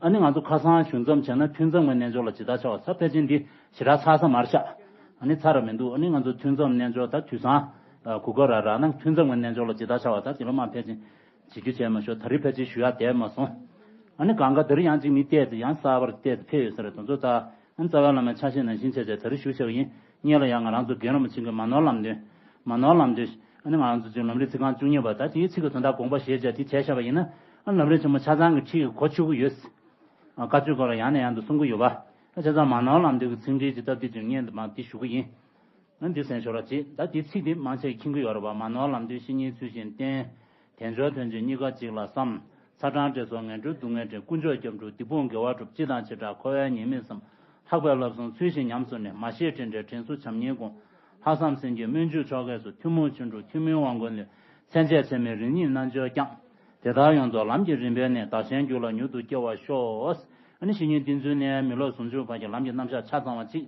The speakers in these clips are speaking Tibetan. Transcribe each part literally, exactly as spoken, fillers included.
ཨ་ནི་ང་ཚོ་ཁ་སང་ཞུ་མཚམས་བྱས་ན་ཐུན་མཚམས་ཀྱི་རྣལ་འབྱོར་ལ་ཇི་ལྟར་བྱ་བ་ཚ་ཕལ་ཆེར་འདི་ཞེ་དྲག་ཚ་ས་མར་ཤག་ཨ་ནི་ཚ་ར་མི་འདུག་ཨ་ནི་ང་ཚོ་ཐུན་མཚམས་རྣལ་འབྱོར་ད་དུས་སང་གུ་ག་ར་ར་ན་ཐུན་མཚམས་ཀྱི་རྣལ་འབྱོར་ལ་ཇི་ལྟར་བྱ་བ་ཚ་དེ་ལ་མ་ཕལ་ཆེར་བྱེད་རྒྱུ་བྱས་མ་ཤོག་ད་རེས་ཕལ་ཆེར་ཞུ་ཡག་བསྡད་མ་སོང་། ཨ་ནི་གང་ག་ད་རེས་ཡང་ཅིག་མི་བལྟས་ཚེ་ཡང་གསར་པར་བལྟས་ཚེ་ཕེབས་ཡོད་ས་རེད། དེ་ཚོ་ད་ཨ་རྩ་བའི་བླ་མའི་ཆ་ཤས་ནང་བཞིན་བྱས་བྱས་ད་རེས་ཞུ་བྱས་པ་ཡིན། སྔོན་ལ་ཡང་ང་རང་ཚོ་རྒན་རིན་པོ་ཆེ་གི་མ་ནོར་ལམ་སྟོན། མ་ནོར་ལམ་སྟོན། ཨ་ནི་ང་རང་ཚོ་ཚོའི་ལམ་རིམ་ཚིག་རྐང་བཅུ་གཉིས་པ་ད་དེའི་ཚིག་གི་དོན་དག་དགོངས་པ་བཞེས་བྱས་དེ་བྱས་བཞག་པ་ཡིན་ན། ཨ་ལམ་རིམ་ཆེན་མོ་ཆ་ཚང་གི་ཁྲིད་ཀྱི་གོ་ཆོད་ཀྱི་ཡོད། ཨ་བཀའ་ཆོས་སྐོར་ལ་ཡང་ནས་ཡང་དུ་གསུང་གི་ཡོད་པ། ཨ་བྱས་ཙང་མ་ནོར་ལམ་སྟོན་གྱི་ཚིག་འགྲེལ་གྱི་སྟབས་བདེ་ཅིག་སྔོན་དུ་མ་འདི་ཞུ་གི་ཡིན། ཨ་འདི་གསན་ཤོག་ར་ཅིག་ད་དེའི་ཚིག་འདི་མང་ཆེ་མཁྱེན་གྱི་ཡོད་རེད་པ། མ་ནོར་ལམ་སྟོན་བཤེས་གཉེན་ཚུལ་བཞིན་བསྟེན། དལ་འབྱོར་དོན་ཆེན་རྙེད་དཀའ་འཇིག་ལ་བསམ། ཚ་གྲང་བཀྲེས་སོགས་ངན་འགྲོའི་སྡུག་བསྔལ་དྲན། དཀོན་མཆོག་སྐྱབས་འགྲོ་སྡིག་སྤོང་དགེ་བ་སྒྲུབ། སྤྱི་དང་བྱེ་བྲག་འཁོར་བའི་ཉེས་དམིགས་བསམ། ལྷག་པའི་བསླབ་གསུམ་ཚུལ་བཞིན་ཉམས་སུ་ལེན། མ་ཤེས་དྲིན་དྲན་དྲིན་གཟོ་བྱམས་སྙིང་སྒོམ། ལྷག་བསམ་སེམས་བསྐྱེད་སྨོན་འཇུག་ཆོ་གས་སུ། ཐུན་མོང་ཆོ་འཕྲུལ་ཐུན་མིན་དབང་བསྐུར་ལས། མཚན་བཅས་ཚད་མེད་རིམ་གཉིས་རྣལ་འབྱོར་བསྐྱངས། དེ་དག་ཡོངས་རྫོགས་ལམ་གྱི་རིམ་པའི་གནས། བདག་གཞན་རྒྱུད་ལ་མྱུར་དུ་སྐྱེ་བར་ཤོག་ཨ་ནི་བཤེས་གཉེན་བསྟེན་ཚུལ་ནས་མི་སློབ་ཟུང་འཇུག་བར་གྱི་ལམ་གྱི་རྣམ་གཞག་ཆ་ཚང་བ་གཅིག་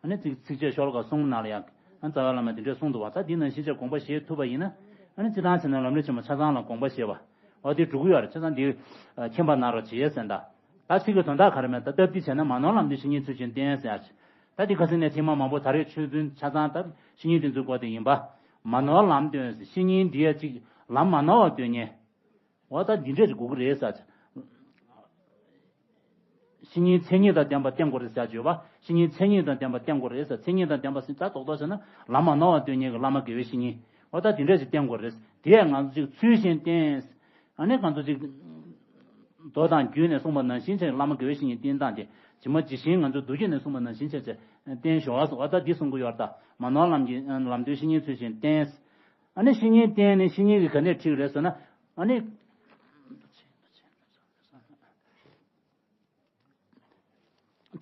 ཨ་ནི་ཚིག་ཚིགས་བཅད་ཤོ་ལོ་ཀ་གསུམ་ནང་ལ་ཡང་། ཨ་རྩ་བའི་བླ་མས་དེ་འདྲས་གསུངས་འདུག་བ། ད་འདི་ནང་བཞིན་བྱས་དགོངས་པ་བཞེས་ཐུབ་པ་ཡིན་ན། ཨ་ནི་སྤྱིར་བཏང་བྱས་ན་ལམ་རིམ་ཆེན་མོ་ཆ་ཚང་ལ་དགོངས་པ་བཞེས་པ། འོ་དེ་འགྲུབ་ཀྱི་ཡོད་རེད། ཆ་ཚང་འདི་མཁྱེན་པ་གནང་རོགས་བྱེད་ཟེར་ད། ད་ཚིག་གི་དོན་དག་ག་རེ་མེད་ད་སྟབས་བདེ་བྱས་ན་མ་ནོར་ལམ་སྟོན་བཤེས་གཉེན་ཚུལ་བཞིན་བསྟེན་ཟེར་ཡ་ཆེ། ད་འདི་ཁ་སང་ནས་ཐེངས་མ་མང་པོ་ད་རེས་ཆོས་ཚུལ་ཆ་ཚང་ད་བཤེས་གཉེན་དེ་ཚོའི་སྐོར་དེ་ཡིན་པ། མ་ནོར་ལམ་སྟོན་ཟེར་བཤེས་གཉེན་འདི་ཡ་གཅིག་ལམ་མ་ནོར་བ་སྟོན་མཁན། འོ་ད་འདི་འདྲས་ཅིག་དགོས་ཀྱི་རེད་ཟེར་ཆེ། བཤེས་གཉེན་མཚན་ཉིད་དང་ལྡན་པ་བསྟེན་དགོས་རེད་ཟེར་ཡ་ཅིག་ཡོད་པ། བཤེས་གཉེན་མཚན་ཉིད་དང་ལྡན་པ་བསྟེན་དགོས་རེད་ཟེར། མཚན་ཉིད་དང་ལྡན་པ་ཟེར་ད་རྡོག་རྡོག་བྱས་ན་ལམ་མ་ནོར་བ་སྟོན་མཁན་གྱི་བླ་མ་དགེ་བའི་བཤེས་གཉེན། འོ་ད་དེ་འདྲས་ཅིག་བསྟེན་དགོས་རེད། དེ་ཡང་ང་ཚོ་ཅིག་ཚུལ་བཞིན་བསྟེན། ཨ་ནི་ང་ཚོ་ཅིག་མདོ་དང་རྒྱུད་ནས་གསུངས་པ་ནང་བཞིན་བྱས་བླ་མ་དགེ་བའི་བཤེས་གཉེན་བསྟེན་སྟངས་དེ་ཇི་མ་ཇི་བཞིན་ང་ཚོ་མདོ་རྒྱུད་ནས་གསུངས་པ་ནང་བཞིན་བྱས་བྱས་བསྟེན་ཞོག་ཟེར། འོ་ད་འདི་གསུང་གི་ཡོད་རེད་ད། མ་ནོར་ལམ་གྱི་ལམ་སྟོན་བཤེས་གཉེན་ཚུལ་བཞིན་བསྟེན། ཨ་ནི་བཤེས་གཉེན་བསྟེན་ནས་བཤེས་གཉེན་གྱིས་ག་ནས་ཁྲིད་རེད་ཟེར་ན། ཨ་ནི།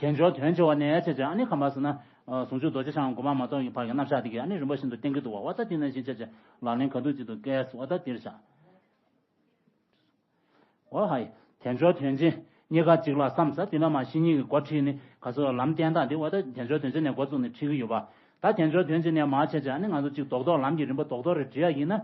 དལ་འབྱོར་དོན་ཆེ་བ་ནས་བྱས་བྱས་ཨ་ནི་ག་པར་ཟེར་ན། ཟུང་འཇུག་རྡོ་རྗེ་འཆང་སྒོམ་པ་མ་གཏོགས་ཀྱི་བར་གྱི་རྣམ་གཞག་དེ་གས་ཨ་ནི་རིམ་པ་བཞིན་དུ་བསྟན་གྱི་འདུག་བ། འོ་ད་དེ་ནང་བཞིན་བྱས་བྱས་ལག་ལེན་གང་ཐུབ་ཅིག་ཏུ་བཀལ། འོ་ད་དེར་བཞག་འོ་ཧའི། དལ་འབྱོར་དོན་ཆེན་རྙེད་དཀའ་འཇིག་ལ་བསམ་ཟེར་དེ་ལ་མ་བཤེས་གཉེན་གྱི་འགོ་ཁྲིད་ནས་ག་ཚོད་ལམ་བསྟན་སྟངས་དེ་འོ་ད་དལ་འབྱོར་དོན་ཆེན་ནས་འགོ་བཙུགས་ནས་ཁྲིད་ཀྱི་ཡོད་པ། ད་དལ་འབྱོར་དོན་ཆེན་ནས་མ་བྱས་བྱས་ཨ་ནི་ང་ཚོ་གཅིག་རྡོག་རྡོག་ལམ་གྱི་རིམ་པ་རྡོག་རྡོག་རེ་འབྲི་ཡ་ཡིན་ན།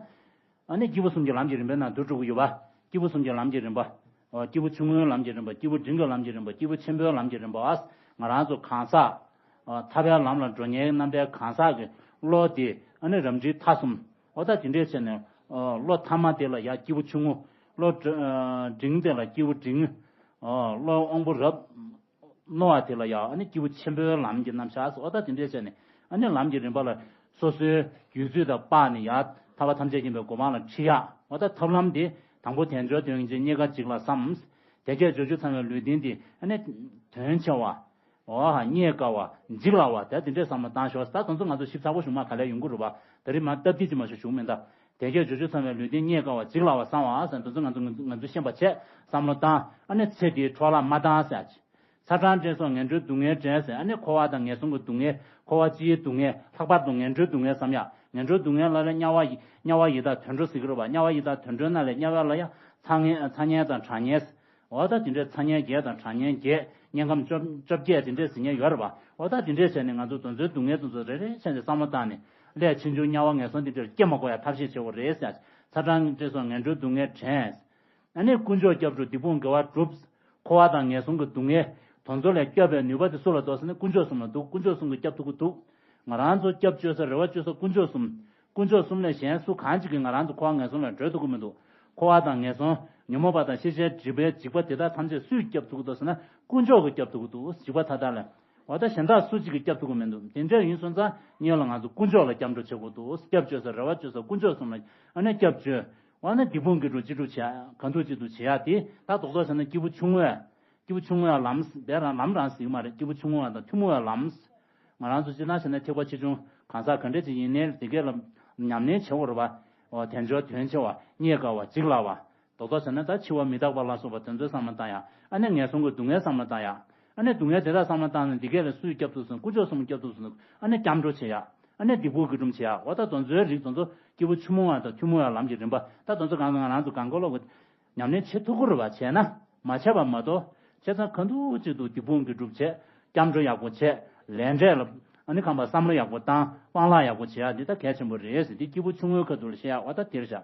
ཨ་ནི་སྐྱེས་བུ་གསུམ་གྱི་ལམ་གྱི་རིམ་པའི་ནང་དུ་འགྲོ་གི་ཡོད་པ། སྐྱེས་བུ་གསུམ་གྱི་ལམ་གྱི་རིམ་པ། ཨོ། སྐྱེས་བུ་ཆུང་ངུའི་ལམ་གྱི་རིམ་པ། སྐྱེས་བུ་འབྲིང་གི་ལམ་གྱི་རིམ་པ། སྐྱེས་བུ་ཆེན་པོའི་ལམ་གྱི་རིམ་པ། ཨ། ང་རང་ཚོ་གང་ཟག་ཨ། ཐར་པའི་ལམ་ལ་འགྲོ་མཁན་རྣམ་པའི་གང་ཟག་གི་བློ་དེ་ཨ་ནི་རབ་འབྲིང་ཐ་གསུམ། ཨོ་ད་དེ་འདྲས་བྱས་ནས། ཨོ། བློ་ཐ་མ་དེ་ལ་ཡ་སྐྱེས་བུ་ཆུང་ངུ། བློ་འབྲ་ཨ། འབྲིང་དེ་ལ་སྐྱེས་བུ་འབྲིང་། ཨོ། བློ་དབང་པོ་རབ། རྣོ་བ་དེ་ལ་ཡང་ཨ་ནི་སྐྱེས་བུ་ཆེན་པོའི་ལམ་གྱི་རྣམ་གཞག་ཟེར། འོ་ད་དེ་འདྲས་བྱས་ནས་ཨ་ནི་ལམ་གྱི་རིམ་པ་ལ་སོ་སོའི་རྒྱུད་ཚོད་དང་སྤགས་ནས་ཡར་ཐར་པ་ཐམས་ཅད་མཁྱེན་པའི་གོ་འཕང་ལ་ཁྲིད་ཡག་འོ་ད་ཐབས་ལམ་དེ་དང་པོ་དལ་འབྱོར་དོན་ཆེན་རྙེད་དཀའ་འཇིག་ལ་བསམ། དལ་བརྒྱད་འབྱོར་བཅུ་ཚང་བའི་ལུས་རྟེན་དེ་ཨ་ནི་དོན་ཆེ་བ། འོ་ཧ་རྙེད་དཀའ་བ། འཇིག་སླ་བ་དེ་དེ་འདྲས་བསམ་བློ་བཏང་ཤོག་ད་དེ་ཚོ་ང་ཚོ་ཞིབ་ཚགས་པོ་ཞུ་མ་ག་ལས་ཡོང་གི་རེད་པ། ད་རེས་མ་སྟབས་བདེ་ཅིག་མ་ཞུ་ཞུ་མིན་ད། དལ་བརྒྱད་འབྱོར་བཅུ་ཚང་བའི་ལུས་རྟེན་རྙེད་དཀའ་བ་འཇིག་སླ་བ་བསམ་བ་ཟེར་དེ་ཚོ་ང་ཚོ་ང་ཚོ་ཤེས་པ་བྱས་བསམ་བློ་བཏང་ཨ་ནི་ཚེ་འདིའི་འཕྲོ་བརླག་མ་བཏང་ཟེར། ཚ་གྲང་བཀྲེས་སོགས་ངན་འགྲོའི་སྡུག་བསྔལ་དྲན་ཟེར་ཨ་ནི་འཁོར་བ་དང་ངན་སོང་གི་སྡུག་བསྔལ་འཁོར་བ་སྤྱིའི་སྡུག་བསྔལ་ལྷག་པར་དུ་ངན་འགྲོའི་སྡུག་བསྔལ་བསམ་ཡག་ངན་འགྲོའི་སྡུག་བསྔལ་ལ་ལས་དམྱལ་བ་ཡི་དམྱལ་བ་ཡི་དྭགས་དུད་འགྲོ་ཟེར་གྱི་རེད་པ། དམྱལ་བ་ཡི་དྭགས་དུད་འགྲོ་ན་ལས་དམྱལ་བ་ལ་ཡང་ཚ་ངན་ཚ་དམྱལ་དང་གྲང་དམྱལ། འོ་ད་དེ་འདྲའི་ཚ་དམྱལ་བརྒྱད་དང་གྲང་དམྱལ་བརྒྱད་དམྱལ་ཁམས་བཅོ་བཅོ་བརྒྱད་དེ་འདྲའི་ཟེར་མཁན་ཡོད་རེད་པ། འོ་ད་དེ་འདྲའི་བྱས་ནས་ང་ཚོ་དེ་ཚོའི་སྡུག་བསྔལ་དེ་ཚོ་རེ་རེ་བྱས་ནས་བསམ་བློ་བཏང་ནས་ལས་ཕྱིན་ཆད་དམྱལ་བ་ངན་སོང་དེ་འདྲར་སྐྱེ་མ་དགོས་ཡ་ཐབས་ཤེས་བྱེད་དགོས་རེད་ཟེར། ཚ་གྲང་བཀྲེས་སོགས་ངན་འགྲོའི་སྡུག་བསྔལ་དྲན། ཨ་ནི་དཀོན་མཆོག་སྐྱབས་འགྲོ་སྡིག་སྤོང་དགེ་བ་སྒྲུབ། འཁོར་བ་དང་ངན་སོང་གི་སྡུག་བསྔལ་དེ་ཚོ་ལས་སྐྱོབ་པའི་ནུས་པ་དེ་སུ་ལ་འདུག་ཟེར་ན་དཀོན་མཆོག་གསུམ་ལ་འདུག་དཀོན་མཆོག་གསུམ་གྱིས་སྐྱོབ་ཐུབ་ཀྱི་འདུག་ང་རང་ཚོ་སྐྱབས་བཅོལ་ས་རེ་བ་བཅོལ་ས་དཀོན་མཆོག་གསུམ། དཀོན་མཆོག་གསུམ་ལས་གཞན་སུ་གང་ཅིག་གིས་ང་རང་ཚོ་འཁོར་བ་ངན་སོང་ལས་སྒྲོལ་ཐུབ་ཀྱི་མི་འདུག་འཁོར་བ་དང་ངན་སོང་ཉོན་མོངས་པ་དང་ཤེས་བྱའི་སྒྲིབ་པའི་འཇིགས་པ་དེ་དག་ཐམས་ཅད་སུས་སྐྱོབ་ཐུབ་ཀྱི་འདུག་ཟེར་ན་དཀོན་མཆོག་གིས་སྐྱོབ་ཐུབ་ཀྱི་འདུག་འཇིགས་པ་མཐའ་དག་ལས། འོ་ད་གཞན་དག་སུ་གཅིག་གིས་སྐྱོབ་ཐུབ་ཀྱི་མི་འདུག་དེ་འདྲ་ཡིན་སོང་ཙང་སྔོན་ལ་ང་ཚོ་དཀོན་མཆོག་ལ་སྐྱབས་འགྲོ་བྱེད་དགོས་འདུག་སྐྱབས་བཅོལ་ས་རེ་བ་བཅོལ་ས་དཀོན་མཆོག་གསུམ་ལ་ཨ་ནི་སྐྱབས་བཅོལ། འོ་ན་སྡིག་སྤོང་དགེ་སྒྲུབ་ཅི་སྒྲུབ་བྱེད་གང་ཐུབ་ཅི་ཐུབ་བྱེད་ཡ་དེ་ད་རྡོག་རྡོག་བྱས་ན་སྐྱེས་བུ་ཆུང་ངུའི། སྐྱེས་བུ་ཆུང་ངུའི་ལམ་དེ་རང་ལམ་རང་ཟེར་གྱི་མ་རེད། སྐྱེས་བུ་ཆུང་ངུ་བ་དང་ཐུན་མོང་བའི་ལམ། ང་རང་ཚོ་སྤྱིར་བཏང་བྱས་ན་ཐེག་པ་ཆེ་ཆུང་གང་ཟག་ག་འདྲ་ཅིག་ཡིན་ནའི་དེ་གས་ལ་ཉམས་ལེན་བྱེད་དགོས་རེད་པ། འོ་དལ་འབྱོར་དོན་ཆེ་བ་རྙེད་དཀའ་བ་འཇིག་སླ་བ། རྡོག་རྡོག་བྱས་ན་ད་འཆི་བ་མི་རྟག་པ་ལ་སོགས་པ་དེ་ཚོའི་བསམ་བློ་བཏང་ཡ། ཨ་ནི་ངན་སོང་གི་སྡུག་བསྔལ་བསམ་བློ་བཏང་ཡ། ཨ་ནི་སྡུག་བསྔལ་དེ་དག་བསམ་བློ་བཏང་ནས་འདི་གས་ལ་སུས་སྐྱབས་ཐུབ་སོང་དཀོན་མཆོག་གསུམ་སྐྱབས་ཐུབ་སོང་ཨ་ནི་སྐྱབས་འགྲོ་བྱེད་ཡ། ཨ་ནི་སྡིག་སྤོང་དགེ་སྒྲུབ་བྱེད་ཡ། འོ་ད་དེ་ཚོའི་རིགས་དེ་ཚོ་སྐྱེས་བུ་ཆུང་ངུ་བ་དང་ཐུན་མོང་བའི་ལམ་གྱི་རིམ་པ་ད་དེ་ཚོ་གང་ག་ང་རང་ཚོ་གང་ག་ལོག་གི་ཉམས་ལེན་བྱེད་ཐུབ་ཀྱི་རེད་པ། བྱས་ན་མ་བྱས་པ་མ་གཏོགས་བྱས་ཙང་གང་ཐུབ་ཅིག་ཏུ་སྡིག་སྤོང་དགེ་སྒྲུབ་བྱས། སྐྱབས་འགྲོ་ཡག་པོ་བྱས། ལས་འབྲས་ལ་ཨ་ནི་གང་པ་བསམ་བློ་ཡག་པོ་བཏང་སྤང་བླང་ཡག་པོ་བྱེད་ཡ་འདི་ད་གལ་ཆེན་པོ་རེད་ཟེར། འདི་སྐྱེས་བུ་ཆུང་ངུའི་ཁ་ཐུག་ལ་བཤད་ཡ། འོ་ད་དེར་བཞག་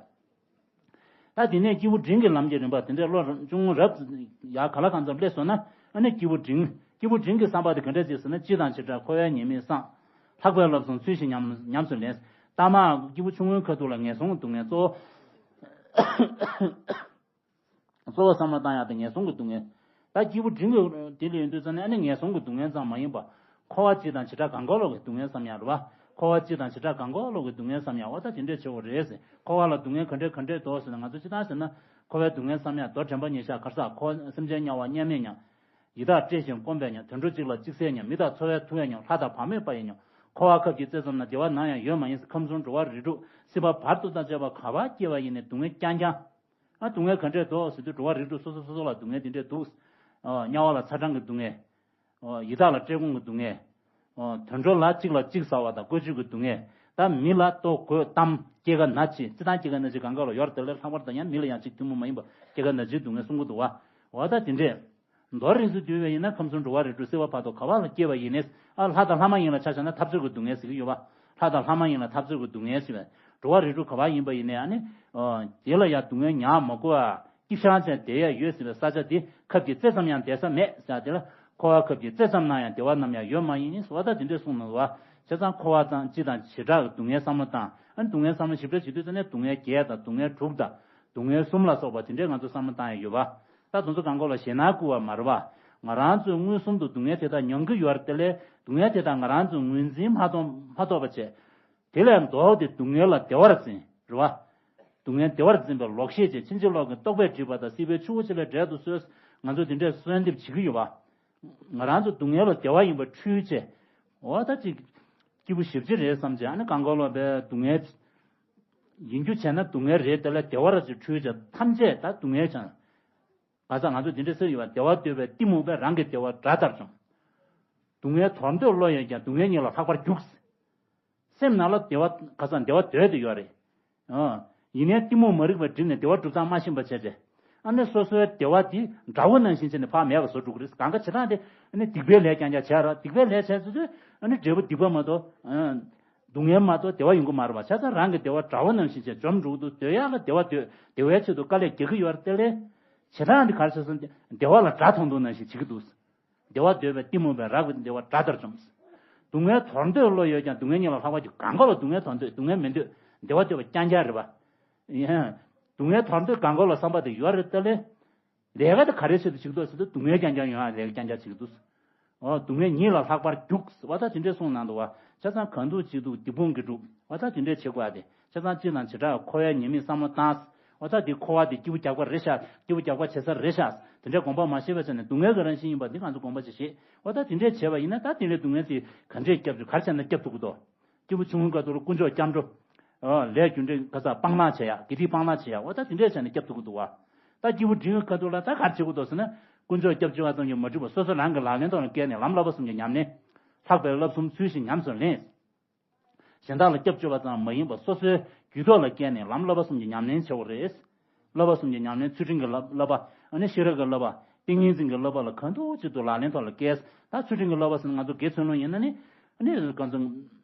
ད་དེ་ནས་སྐྱེས་བུ་འབྲིང་གི་ལམ་གྱི་རིམ་པ་དེ་འདྲའི་བློ་ཅུང་རབ་ཡ་ག་ལ་གང་འཚམ་སླེབས་སོང་ན། ཨ་ནི་སྐྱེས་བུ་འབྲིང་། སྐྱེས་བུ་འབྲིང་གི་བསམ་པ་དེ་ག་འདྲ་ཅིག་ཟེར་ན། སྤྱི་དང་བྱེ་བྲག་འཁོར་བའི་ཉེས་དམིགས་བསམ། ལྷག་པའི་བསླབ་གསུམ་ཚུལ་བཞིན་ཉམས་ཉམས་སུ་ལེན། ལྟ་མ་སྐྱེས་བུ་ཆུང་ངུའི་ཁ་ཐུག་ལ་ངན་སོང་གི་སྡུག་བསྔལ་གཙོ་བོ། གཙོ་བོ་བསམ་བློ་བཏང་ཡག་དེ་ངན་སོང་གི་སྡུག་བསྔལ། ད་སྐྱེས་བུ་འབྲིང་གི་དེ་ལ་ཡོང་དུས་ཙམ་ནས། ཨ་ནི་ངན་སོང་གི་སྡུག་བསྔལ་ཙམ་མ་ཡིན་པ། འཁོར་བ་སྤྱི་དང་བྱེ་བྲག་གང་ག་ལོག་གི་སྡུག་བསྔལ་བསམ་ཡག་རེད་བ། འཁོར་བ་སྤྱི་དང་བྱེ་བྲག་གང་ག་ལོག་གི་སྡུག་བསྔལ་བསམ་ཡག་འོ་ད་དེ་འདྲས་བྱེད་དགོས་རེད་ཟེར། འཁོར་བ་ལ་སྡུག་བསྔལ་ག་འདྲས་ག་འདྲས་འདུག་ཟེར་ན། ང་ཚོ་སྤྱིར་བཏང་ཟེར་ན། འཁོར་བའི་སྡུག་བསྔལ་བསམ་ཡག་མདོར་དྲན་པ་ཉེར་བཞག་ག་རེ་ཟེར། འཁོར་སེམས་ཅན་དམྱལ་བ་དམྱལ་མེས་མྱང་། ཡི་དྭགས་བཀྲེས་ཤིང་སྐོམ་པས་མྱང་། དུད་འགྲོ་གཅིག་ལ་གཅིག་བསད་མྱང་། མི་དང་འཚོ་བའི་མཐུ་ཡིས་མྱང་། ལྷ་དང་བག་མེད་པ་ཡིས་མྱང་། འཁོར་བ་ཁབ་ཀྱི་རྩེ་ཙམ་ན། བདེ་བ་ནམ་ཡང་ཡོད་མ་ཡིན། ཁམས་གསུམ་འགྲོ་བ་རིགས་དྲུག་སྲིད་པ་བར་དོ་དང་བཅས་པ་ག་པར་སྐྱེ་བ་ཡིན་ནའི་སྡུག་བསྔལ་རྐྱང་རྐྱང་། ཨ་སྡུག་བསྔལ་ག་འདྲས་འདུག་ཟེར་དུས། འགྲོ་བ་རིགས་དྲུག་སོ་སོ་སོ་སོ་ལ་སྡུག་བསྔལ་དེ་འདྲས་འདུག་ཨ་དམྱལ་བ་ལ་ཚ་གྲང་གི་སྡུག་བསྔལ། ཨོ་ཡི་དྭགས་ལ་བཀྲེས་སྐོམ་གྱི་སྡུག་བསྔལ། ཨོ་དུད་འགྲོ་ལ་གཅིག་ལ་གཅིག་ཟ་བ་དང་བཀོལ་སྤྱོད་ཀྱི་སྡུག་བསྔལ། ད་མི་ལ་ལྟོ་གོས་གཏམ་སྐྱེ་རྒ་ན་འཆི། སྤྱིར་བཏང་སྐྱེ་རྒ་ན་འཆི་གང་ག་ལ་ཡོད་རེད། དེ་ལས་ལྷག་པར་དུ་ཡང་མི་ལ་ཡང་གཅིག་ཐུན་མོང་མ་ཡིན་པ་སྐྱེ་རྒ་ན་འཆིའི་སྡུག་བསྔལ་གསུང་གི་འདུག་བ། འོ་ད་དེ་འདྲས། མདོར་རིས་སུ་བསྡུས་པ་ཡིན་ན། ཁམས་གསུམ་འགྲོ་བ་རིགས་དྲུག་སྲིད་པ་བར་དོ་ག་པ་ལ་སྐྱེ་བ་ཡིན་ནའི། ཨ་ལྷ་དང་ལྷ་མ་ཡིན་ལ་ཆ་བཞག་ན་འཐབ་རྩོད་ཀྱི་སྡུག་བསྔལ་ཟེར་གྱི་ཡོད་པ། ལྷ་དང་ལྷ་མ་ཡིན་ལ་འཐབ་རྩོད་ཀྱི་སྡུག་བསྔལ་ཟེར་བས། འགྲོ་བ་རིགས་དྲུག་ག་པ་ཡིན་པ་ཡིན་ནའི། ཨ་ནི་ཨ་དེ་ལ་ཡང་སྡུག་བསྔལ་མྱངས་མ་དགོས་པ། སྐྱིད་ཤང་ཅན་བསྡད་ཡ་ཡོད་ཟེར་བའི་ས་ཆ་དེ་ཁབ་ཀྱི་རྩེ་ཙམ་ཡང་བསྡད་ས་མེད་ཟེར། དེ་ལ་འཁོར་བ་ཁབ་ཀྱི་རྩེ་ཙམ་ན་ཡང་བདེ་བ་ནམ་ཡང་ཡོད་མ་ཡིན་ཟེར་བ། ད་དེ་འདྲས་གསུངས་གནང་བ། བྱས་ཙང་འཁོར་བ་དང་སྤྱི་དང་བྱེ་བྲག་གི་སྡུག་བསྔལ་བསམ་བློ་བཏང་། ཨ་ནི་སྡུག་བསྔལ་བསམ་བློ་ཞིབ་ཕྲ་བྱེད་དུས་ཙམ་ནས། སྡུག་བསྔལ་བརྒྱད་དང་སྡུག་བསྔལ་དྲུག་དང་སྡུག་བསྔལ་གསུམ་ལ་སོགས་པ་དེ་འདྲས་ང་ཚོ་བསམ་བློ་བཏང་ཡ་ཡོད་པ། ད་དེ་ཚོ་གང་ག་ལ་ཞེད་སྣང་སྐུལ་བ་མ་རེད་བ། ང་རང་ཚོས་མངོན་སུམ་དུ་སྡུག་བསྔལ་དེ་དག་མྱོང་གི་ཡོད་རེད། དེ་ལས་སྡུག་བསྔལ་དེ་དག་ང་རང་ཚོས་ངོས་འཛིན་མ་ཐོབ་མ་ཐོབ་པ་བྱས། དེ་ལས་ལྡོག་སྟེ་སྡུག་བསྔལ་ལ་བདེ་བར་འཛིན། རེད་བ། སྡུག་བསྔལ་བདེ་བར་འཛིན་པའི་ལོག་ཤེས་བྱས། ཕྱིན་ཅི་ལོག་གི་རྟོག་པས་བསྒྲིབས་པ་དང་། སྲིད་པའི་ཆུ་བོ་ཆེ་ལས་བསྒྲལ་དུ་གསོལ། ང་ཚོ་དེ་འདྲས་གསོལ་འདེབས་བྱེད་ཀྱི་ཡོད་པ། ང་རང་ཚོ་སྡུག་བསྔལ་ལ་བདེ་བ་ཡིན་པ་འཁྲུལ་བྱས། འོ་ད་ཅིག་སྐྱིད་པོ་ཞེ་པོ་ཅིག་རེད་བསམ་བྱས། ཨ་ནི་གང་ག་ལ་བའི་སྡུག་བསྔལ་ཡིན་རྒྱུ་བྱས་ན་སྡུག་བསྔལ་རེད། དེ་ལ་བདེ་བ་ར་ཅིག་འཁྲུལ་བྱས། ཐམས་ཅད་ད་སྡུག་བསྔལ་ཀྱང་། ག་ས་ང་ཚོ་འདི་འདྲ་ཟེར་ཡོད་པ། བདེ་བ་འདོད་པས་གཏི་མུག་པས། རང་གི་བདེ་བ་དགྲ་ལྟར་བཅོམ། སྡུག་བསྔལ་དོར་འདོད་བློ་ཡོད་ཀྱང་། སྡུག་བསྔལ་ཉིད་ལ་ལྷག་པར་རྒྱུག། སེམས་ནང་ལ་བདེ་བ་ག་ས་བདེ་བ་འདོད་དེ་ཡོད་རེད། ཨ། ཡིན་ནའི་གཏི་མུག་མ་རིག་པ་བསྒྲིབས་ནས་བདེ་བ་སྒྲུབ་སྟངས་མ་ཤེས་པ་བྱས་ཏེ། ཨ་ནི་སོ་སོའི་བདེ་བ་དེ་དགྲ་བོ་ནང་བཞིན་བྱས་ནས་ཕར་མེད་པ་བཟོ་འགྲོ་གི་རེད། གང་ག་བྱེད་སྟངས་དེ་ཨ་ནི་སྡིག་པའི་ལས་རྐྱང་རྐྱང་བྱས་ར། སྡིག་པའི་ལས་བྱས་ཚུལ་དུས་ཨ་ནི་འབྲས་བུ་སྡིག་པ་མ་གཏོགས། ཨ། སྡུག་བསྔལ་མ་གཏོགས་བདེ་བ་ཡོང་གི་མ་རེད་པ། བྱས་ཙང་རང་གི་བདེ་བ་དགྲ་བོ་ནང་བཞིན་བྱས་འཇོམས་འགྲོ་གི་འདུག་འདོད་ཡག་ལ་བདེ་བ་འདོད། བདེ་བའི་ཆེད་དུ་དཀའ་ལས་རྒྱག་གི་ཡོད་རེད། དེ་ལས་བྱེད་སྟངས་འདི་ག་རེ་ཟེར་སོང་སྟེ། བདེ་བ་ལ་དགྲ་མཐོང་མཐོང་ནང་བཞིན་བྱེད་ཀྱི་འདུག་བདེ་བ་འདོད་པས་གཏི་མུག་པས། རང་གི་བདེ་བ་དགྲ་ལྟར་བཅོམ། སྡུག་བསྔལ་དོར་འདོད་བློ་ཡོད་ཀྱང་། སྡུག་བསྔལ་ཉིད་ལ་ལྷག་པར་རྒྱུག་གང་ག་ལ་སྡུག་བསྔལ་དོར་འདོད། སྡུག་བསྔལ་མི་འདོད། བདེ་བ་འདོད་པ་རྐྱང་རྐྱང་རེད་པ། ཡིན། སྡུག་བསྔལ་དོར་འདོད་གང་ག་ལ་བསམ་པ་དེ་ཡོད་རེད། དེ་ལས་ལས་ཀ་དེ་ག་རེའི་ཆེད་དུ་བྱེད་ཀྱི་འདུག་ཟེར་དུས། སྡུག་བསྔལ་རྐྱང་རྐྱང་ཡོང་ཡ་ལས་ཀ་རྐྱང་རྐྱང་བྱེད་ཀྱི་འདུག་འོ་སྡུག་བསྔལ་ཉིད་ལ་ལྷག་པར་རྒྱུག་ཟེར་བ་ད་དེ་འདྲས་གསུངས་གནང་འདུག་བ། བྱས་ཙང་གང་སྡུག་ཅི་སྡུག་སྡིག་སྤོང་གིས་སྒྲུབ། འོ་ད་དེ་འདྲས་བྱེད་དགོས་ཡ་དེ། བྱས་ཙང་སྤྱི་དང་བྱེ་བྲག་འཁོར་བའི་ཉེས་དམིགས་བསམ་བློ་བཏང་། འོ་ད་དེ་འཁོར་བ་དེ་སྐྱིད་པོ་རྒྱག་པ་རེད་ཤག་སྐྱིད་པོ་རྒྱག་པ་བྱེད་ས་རེད་ཤག་དེ་འདྲས་དགོངས་པ་མ་བཞེས་པ་བྱས་ནས། སྡུག་བསྔལ་གྱི་རང་བཞིན་ཡིན་པ་འདི་ང་ཚོ་དགོངས་པ་ཅིག་བཞེས། འོ་ད་དེ་འདྲས་བྱས་པ་ཡིན་ན། ད་དེ་འདྲས་སྡུག་བསྔལ་དེ་ག་འདྲས་སྐྱབས་བཅོལ། ག་རེ་བྱས་ན་སྐྱབས་ཐུབ་ཀྱི་འདུག་སྐྱེས་བུ་ཆུང་ངུའི་ཁ་ཐུག་ལ་དཀོན་མཆོག་སྐྱབས་འགྲོ། ཨ། ལས་རྒྱུ་འབྲས་ག་ས་སྤང་བླང་བྱེད་ཡ། དགེ་སྡིག་སྤང་བླང་བྱེད་ཡ། འོ་ད་དེ་འདྲས་བྱས་ནས་སྐྱབས་ཐུབ་ཀྱི་འདུག་བ། ད་སྐྱེས་བུ་འབྲིང་གི་ཁ་ཐུག་ལ་ད་ག་རེ་བྱེད་དགོས་འདུག་ཟེར་ན། དཀོན་མཆོག་སྐྱབས་བཅོལ་བ་ཙམ་གྱིས་མ་འགྲིག་པར། སོ་སོ་རང་གི་ལག་ལེན་ཐོག་ལ་བཀལ་ནས་ལམ་བསླབ་པ་གསུམ་གྱི་ཉམས་ལེན། ལྷག་པའི་བསླབ་གསུམ་ཚུལ་བཞིན་ཉམས་སུ་ལེན། གཞན་དག་ལ་སྐྱབས་བཅོལ་བ་ཙམ་མ་ཡིན་པར། སོ་སོའི་རྒྱུད་ཐོག་ལ་བཀལ་ནས་ལམ་བསླབ་པ་གསུམ་གྱི་ཉམས་ལེན་བྱེད་དགོས་རེད། བསླབ་པ་གསུམ་གྱི་ཉམས་ལེན། ཚུལ་ཁྲིམས་ཀྱི་བསླབ་བསླབ་པ། ཨ་ནི་ཤེས་རབ་ཀྱི་བསླབ་པ། ཏིང་ངེ་འཛིན་གྱི་བསླབ་པ་ལ་གང་ཐུབ་ཅི་ཐུབ་ལག་ལེན་ཐོག་ལ་བཀལ། ད་ཚུལ་ཁྲིམས་ཀྱི་བསླབ་པ་ཟེར་ན། ང་ཚོ་དགེ་ཚུལ་སློང་ཡིན་ན་ནི། ཨ་ནི་གང་ཚང་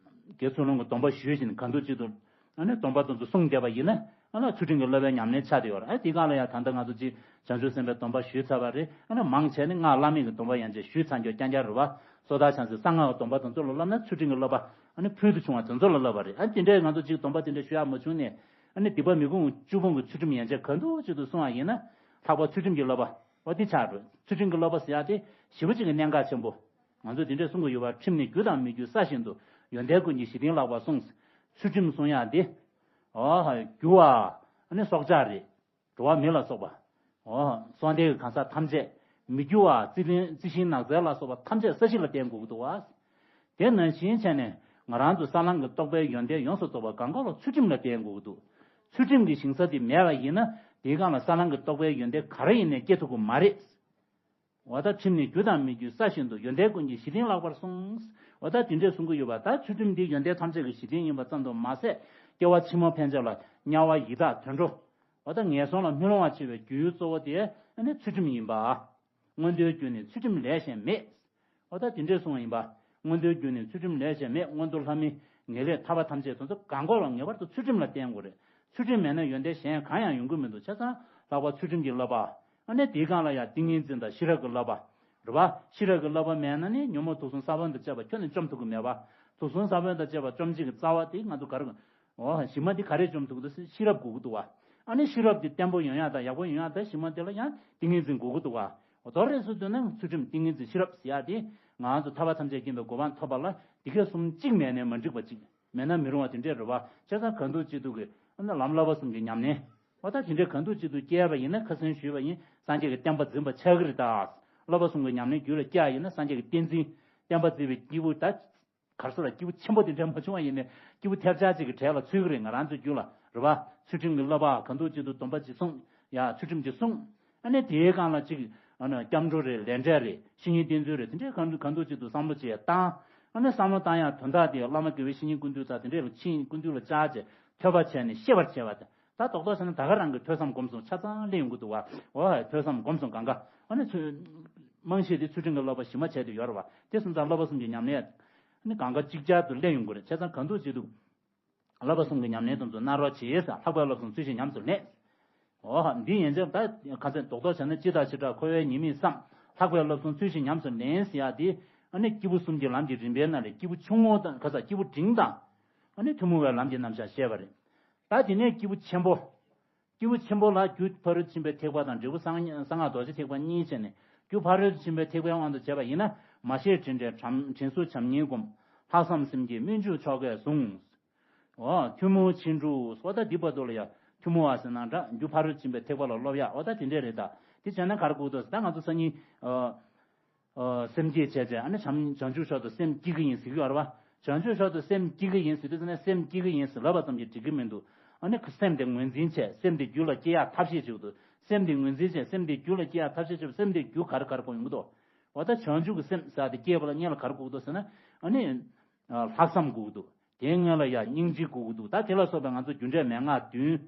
དགེ་ཚུལ་སློང་གི་སྡོམ་པ་ཞུས་བཞིན་གང་ཐུབ་ཅི་ཐུབ། ཨ་ནི་སྡོམ་པ་དེ་ཚོ་སྲུང་བསྡད་པ་ཡིན་ན། ཨ་ནི་ཚུལ་ཁྲིམས་ཀྱི་བསླབ་པའི་ཉམས་ལེན་ཆགས་བསྡད་ཡོད་རེད། ཨ། དེའི་སྒང་ལ་ཡང་ད་ལྟ་ང་ཚོ་ཅིག་བྱང་ཆུབ་སེམས་དཔའི་སྡོམ་པ་ཞུས་ཚར་བ་རེད། ཨ་ནི་མང་ཆེ་ནི་སྔགས་བླ་མེད་ཀྱི་སྡོམ་པ་ཡན་ཆད་ཞུས་ཚར་རྒྱུ་རྐྱང་རྐྱང་རེད་བ། སོ་ཐར་བྱང་སེམས་གསང་སྔགས་ཀྱི་སྡོམ་པ་དེ་ཚོ་ལ་བསླབ་ན། ཚུལ་ཁྲིམས་ཀྱི་བསླབ་པ་ཨ་ནི་ཕུལ་དུ་བྱུང་བ་དེ་ཚོ་ལ་བསླབ་པ་རེད། ཨ། དེ་འདྲའི་ང་ཚོ་ཅིག་སྡོམ་པ་དེ་འདྲ་ཞུ་ཡག་མ་བྱུང་ནས། ཨ་ནི་སྡིག་པ་མི་དགོངས་བཅུ་སྤོང་གི་ཚུལ་ཁྲིམས་ཡན་ཆད་གང་ཐུབ་ཅི་ཐུབ་སྲུང་བ་ཡིན་ན། ལྷག་པར་ཚུལ་ཁྲིམས་ཀྱི་བསླབ་པ་འོ་དེ་ཆགས་འགྲོ། ཚུལ་ཁྲིམས་ཀྱི་བསླབ་པ་ཟེར་ཡག་དེ་ཞེ་པོ་ཅིག་གི་གནད་འགག་ཆེན་པོ། ང་ཚོས་དེ་འདྲས་གསུང་གི་ཡོད་པ། ཁྲིམས་ནི་རྒྱུ་དང་མི་རྒྱུའི་ས་བཞིན་དུ། ཡོན་ཏན་ཀུན་གྱི་གཞི་རྟེན་ལགས་པར་གསུངས། ཚུལ་ཁྲིམས་སྲུང་ཡག་འདི། འོ། རྒྱུ་བ། ཨ་ནི་སྲོག་ཆགས་རིགས། འགྲོ་བ་མི་ལ་སོགས་པ། འོ། སྲོག་ལྡན་གྱི་གང་ཟག་ཐམས་ཅད། མི་རྒྱུ་བ། རྩི་ལེན་རྩི་ཤིང་ནགས་ཚལ་ལ་སོགས་པ་ཐམས་ཅད་ས་གཞི་ལ་བརྟེན་དགོས་ཀྱི་འདུག་བ། དེ་ནང་བཞིན་བྱས་ནས་ང་རང་ཚོ་ས་ལམ་གྱི་རྟོགས་པའི་ཡོན་ཏན་ཡོངས་སུ་རྫོགས་པ་གང་ག་ལ་ཚུལ་ཁྲིམས་ལ་བརྟེན་དགོས་ཀྱི་འདུག་ཚུལ་ཁྲིམས་ཀྱི་ཞིང་ས་དེ་མེད་པ་ཡིན་ན། དེའི་སྒང་ལ་ས་ལམ་གྱི་རྟོགས་པའི་ཡོན་ཏན་ག་རེ་ཡིན་ནའི་སྐྱེ་ཐུབ་ཀྱི་མ་རེད། འོ་ད་ཁྲིམས་ནི་རྒྱུ་དང་མི་རྒྱུའི་ས་བཞིན་དུ། ཡོན་ཏན་ཀུན་གྱི་གཞི་རྟེན་ལགས་པར་གསུངས། འོ་ད་དེ་འདྲས་གསུང་གི་ཡོད་པ། ད་ཚུལ་ཁྲིམས་འདི་ཡོན་ཏན་ཐམས་ཅད་ཀྱི་གཞི་རྟེན་ཡིན་པ་ཙམ་དུ་མ་ཟད། སྐྱེ་བ་ཕྱི་མ་ཕན་ཆད་ལ་དམྱལ་བ་ཡི་དྭགས་དུད་འགྲོ། འོ་ད་ངན་སོང་ལ་མི་ལྷུང་བ་བྱེད་པའི་རྒྱུའི་གཙོ་བོ་དེ་ནི་ཚུལ་ཁྲིམས་ཡིན་པ། མངོན་མཐོའི་རྒྱུ་ནི་ཚུལ་ཁྲིམས་ལས་གཞན་མེད། འོ་ད་དེ་འདྲས་གསུངས་པ་ཡིན་པ། མངོན་མཐོའི་རྒྱུ་ནི་ཚུལ་ཁྲིམས་ལས་གཞན་མེད། མངོན་མཐོ་ལྷ་མིའི་ངེས་ལེགས་ཐར་པ་ཐམས་ཅད་དེ་ཚོ་གང་ག་ལ་ངེས་པར་དུ་ཚུལ་ཁྲིམས་ལ་བརྟེན་དགོས་རེད། ཚུལ་ཁྲིམས་མེད་ན་ཡོན་ཏན་གཞན་གང་ཡང་ཡོང་གི་མི་འདུག་བྱས་ཙང་ལྷག་པར་ཚུལ་ཁྲིམས་ཀྱི་བསླབ་པ། ཨ་ནི་དེའི་སྒང་ལ་ཡང་ཏིང་ངེ་འཛིན་དང་ཤེས་རབ་ཀྱི་བསླབ་པ། རེད་བ། ཤེས་རབ་ཀྱི་བསླབ་པ་མེད་ན་ནི་ཉོན་མོངས་དུག་གསུམ་ས་བོན་དང་བཅས་པ་ཁྱོན་ནས་བཅོམ་ཐུབ་ཀྱི་མེད་པ། དུག་གསུམ་ས་བོན་དང་བཅས་པ་བཅོམ་བྱེད་ཀྱི་རྩ་བ་དེ་ང་ཚོ་ག་རེ། འོ་གཞི་མ་དེ་ག་རེས་བཅོམ་ཐུབ་ཀྱི་འདུག་ཟེར་ན་ཤེས་རབ་དགོས་ཀྱི་འདུག་བ། ཨ་ནི་ཤེས་རབ་དེ་བརྟན་པོ་ཡོང་ཡག་དང་ཡག་པོ་ཡོང་ཡག་དང་གཞི་མ་དེ་ལ་ཡང་ཏིང་ངེ་འཛིན་དགོས་ཀྱི་འདུག་བ། འོ་དོ་རེད་སུ་དུས་ན་ཚུལ་ཁྲིམས་ཏིང་ངེ་འཛིན་ཤེས་རབ་ཟེར་ཡག་དེ་ང་ཚོ་ཐར་པ་ཐམས་ཅད་མཁྱེན་པའི་གོ་འཕང་ཐོབ་པ་ལ་དེ་གས་གསུམ་གཅིག་མེད་ནས་མ་འགྲིག་པ་གཅིག་མེད་ན་མི་རུང་བ་དེ་འདྲས་རེད་བ། བྱས་ཙང་གང་ཐུབ་ཅི་ཐུབ་ཀྱིས་ཨ་ནི་ལམ་བསླབ་པ་གསུམ་གྱི་ཉམས་ལེན། འོ་ད་དེ་འདྲས་གང་ཐུབ་ཅི་ཐུབ་སྐྱེས་པ་ཡིན་ན་ཁ་སང་ཞུས་པ་ཡིན་སངས་རྒྱས་ཀྱི་བསྟན་པ་འཛིན་པ་ཆགས་ཀྱི་རེད་ད། བསླབ་པ་གསུམ་གྱི་ཉམས་ལེན་རྒྱུད་ལ་སྐྱེ་ཡ་ཡིན་ན་སངས་རྒྱས་ཀྱི་བསྟན་འཛིན་བསྟན་པ་འཛིན་པའི་སྐྱེས་བུ་ད། གར་སོ་ལ་སྐྱེས་བུ་ཆེན་པོ་དེ་འདྲ་མ་བྱུང་བ་ཡིན་ནའི་སྐྱེས་བུ་ཐལ་ཆ་གཅིག་གི་གྲས་ལ་ཚུད་ཀྱི་རེད་ང་རང་ཚོའི་རྒྱུད་ལ་རེད་བ། ཚུལ་ཁྲིམས་ཀྱི་བསླབ་པ་གང་ཐུབ་ཅི་ཐུབ་སྡོམ་པ་གཅིག་སྲུང་། ཡ་ཚུལ་ཁྲིམས་གཅིག་སྲུང་། ཨ་ནི་དེའི་སྒང་ལ་གཅིག་ཨ་ནི་སྐྱབས་འགྲོ་རེད་ལས་འབྲས་རེད་བཤེས་གཉེན་བསྟེན་ཚུལ་རེད་དེ་འདྲའི་གང་ཐུབ་གང་ཐུབ་ཅི་ཐུབ་བསམ་བློ་བྱས་བཏང་། ཨ་ནི་བསམ་བློ་བཏང་ཡ་དོན་དག་དེ་བླ་མ་དགེ་བའི་བཤེས་གཉེན་ཀུན་འདུས་དང་དེ་འདྲས་ལ་ཕྱིན་ཀུན་འདུས་ལ་བཅར་བྱས་ཐོས་པ་བྱས་ནས་ཤེས་པར་བྱས་པ་དང་། ད་རྡོག་རྡོག་བྱས་ན་ད་ག་རང་གི་ཐོས་བསམ་སྒོམ་གསུམ་ཆ་ཚང་སླེབས་ཡོང་གི་འདུག་བ། འོ་ཐོས་བསམ་སྒོམ་གསུམ་གང་ག་ཨ་ནི་ཚུལ། རྨང་གཞི་དེ་ཚུལ་ཁྲིམས་ཀྱི་བསླབ་པ་གཞི་མ་བྱས་ཏེ་ཡོད་རེད་བ། དེ་སོང་ཙང་བསླབ་པ་གསུམ་གྱི་ཉམས་ལེན། ཨ་ནི་གང་ག་ཅིག་ཅར་དུ་སླེབས་ཡོང་གི་རེད་བྱས་ཙང་གང་ཐུབ་ཅི་ཐུབ། བསླབ་པ་གསུམ་གྱི་ཉམས་ལེན་དེ་ཚོ་གནང་རོགས་བྱེད་ཟེར་ལྷག་པའི་བསླབ་གསུམ་ཚུལ་བཞིན་ཉམས་སུ་ལེན། འོ་འདི་ཡན་ཆད་ད་ཁ་ཚན་རྡོག་རྡོག་བྱས་ན་སྤྱི་དང་བྱེ་བྲག་འཁོར་བའི་ཉེས་དམིགས་བསམ། ལྷག་པའི་བསླབ་གསུམ་ཚུལ་བཞིན་ཉམས་སུ་ལེན་ཟེར་ཡག་དེ། ཨ་ནི་སྐྱེས་བུ་གསུམ་གྱི་ལམ་གྱི་རིམ་པའི་ནང་ལས་སྐྱེས་བུ་ཆུང་ངུ་དང་ཁ་ཚ་སྐྱེས་བུ་འབྲིང་དང་། ཨ་ནི་ཐུན་མོང་བའི་ལམ་གྱི་རྣམ་གཞག་བཤད་པ་རེད། ད་དེ་ནས་སྐྱེས་བུ་ཆེན་པོ། སྐྱེས་བུ་ཆེན་པོ་ལ་རྒྱུ་ཕ་རོལ་ཏུ་ཕྱིན་པའི་ཐེག་པ་དང་འབྲས་བུ་གསང་གསང་སྔགས་རྡོ་རྗེ་ཐེག་པ་གཉིས་བྱས་ནས་རྒྱུ་ཕ་རོལ་ཏུ་ཕྱིན་པའི་ཐེག་པའི་དབང་དུ་བྱས་པ་ཡིན་ན་མ་ཤེས་དྲིན་དྲན་དྲན་གསོ་བྱམས་སྙིང་སྒོམ། ལྷག་བསམ་སེམས་བསྐྱེད་སྨོན་འཇུག་ཆོ་གས་བཟུང་། འོ་ཐུན་མོང་ཕྱིན་དྲུག་སོགས་ད་འདི་བར་དུ་ལ་ཡ་ཐུན་མོང་བ་ཟེར་ན་འདྲ་རྒྱུ་ཕ་རོལ་ཏུ་ཕྱིན་པའི་ཐེག་པ་ལ་སློབ་ཡ་འོ་ད་དེ་འདྲས་རེད་ད། དེ་བྱས་ན་ག་རེ་དགོས་འདུག་ཟེར་ད་ང་ཚོ་སང་ཉིན། ཨ། ཨ། སེམས་བསྐྱེད་བྱས་བྱས་ཨ་ནི་བྱམས་བྱང་ཆུབ་མཆོག་ཏུ་སེམས་བསྐྱེད་ཀྱི་ཡིན་ཟེར་གྱི་ཡོད་རེད་བ། བྱང་ཆུབ་མཆོག་ཏུ་སེམས་བསྐྱེད་ཀྱི་ཡིན་ཟེར་དུས་ཙམ་ནས་སེམས་བསྐྱེད་ཀྱི་ཡིན་ཟེར་ལབ་པ་ཙམ་གྱིས་འགྲིག་གི་མི་འདུག་ཨ་ནི་སེམས་དེ་ངོས་འཛིན་བྱས་སེམས་དེ་རྒྱུད་ལ་སྐྱེ་ཡག་ཐབས་ཤེས་བྱེད་དགོས་འདུག་སེམས་དེ་ངོས་འཛིན་བྱས་སེམས་དེ་རྒྱུད་ལ་སྐྱེ་ཡག་ཐབས་ཤེས་བྱེད་སེམས་དེ་རྒྱུ་ག་རེ་ག་རེ་དགོས་ཡོང་གི་འདུག་འོ་ད་བྱང་ཆུབ་ཀྱི་སེམས་ཟེར་དེ་སྐྱེས་པ་ལ་སྔོན་ལ་ག་རེ་དགོས་འདུག་ཟེར་ན། ཨ་ནི། ཨ། ལྷག་བསམ་དགོས་ཀྱི་འདུག་དེའི་སྔོན་ལ་ཡང་སྙིང་རྗེ་དགོས་ཀྱི་འདུག་ད་དེ་ལ་སོགས་པའི་ང་ཚོ་རྒྱུ་འབྲས་མན་ངག་བདུན།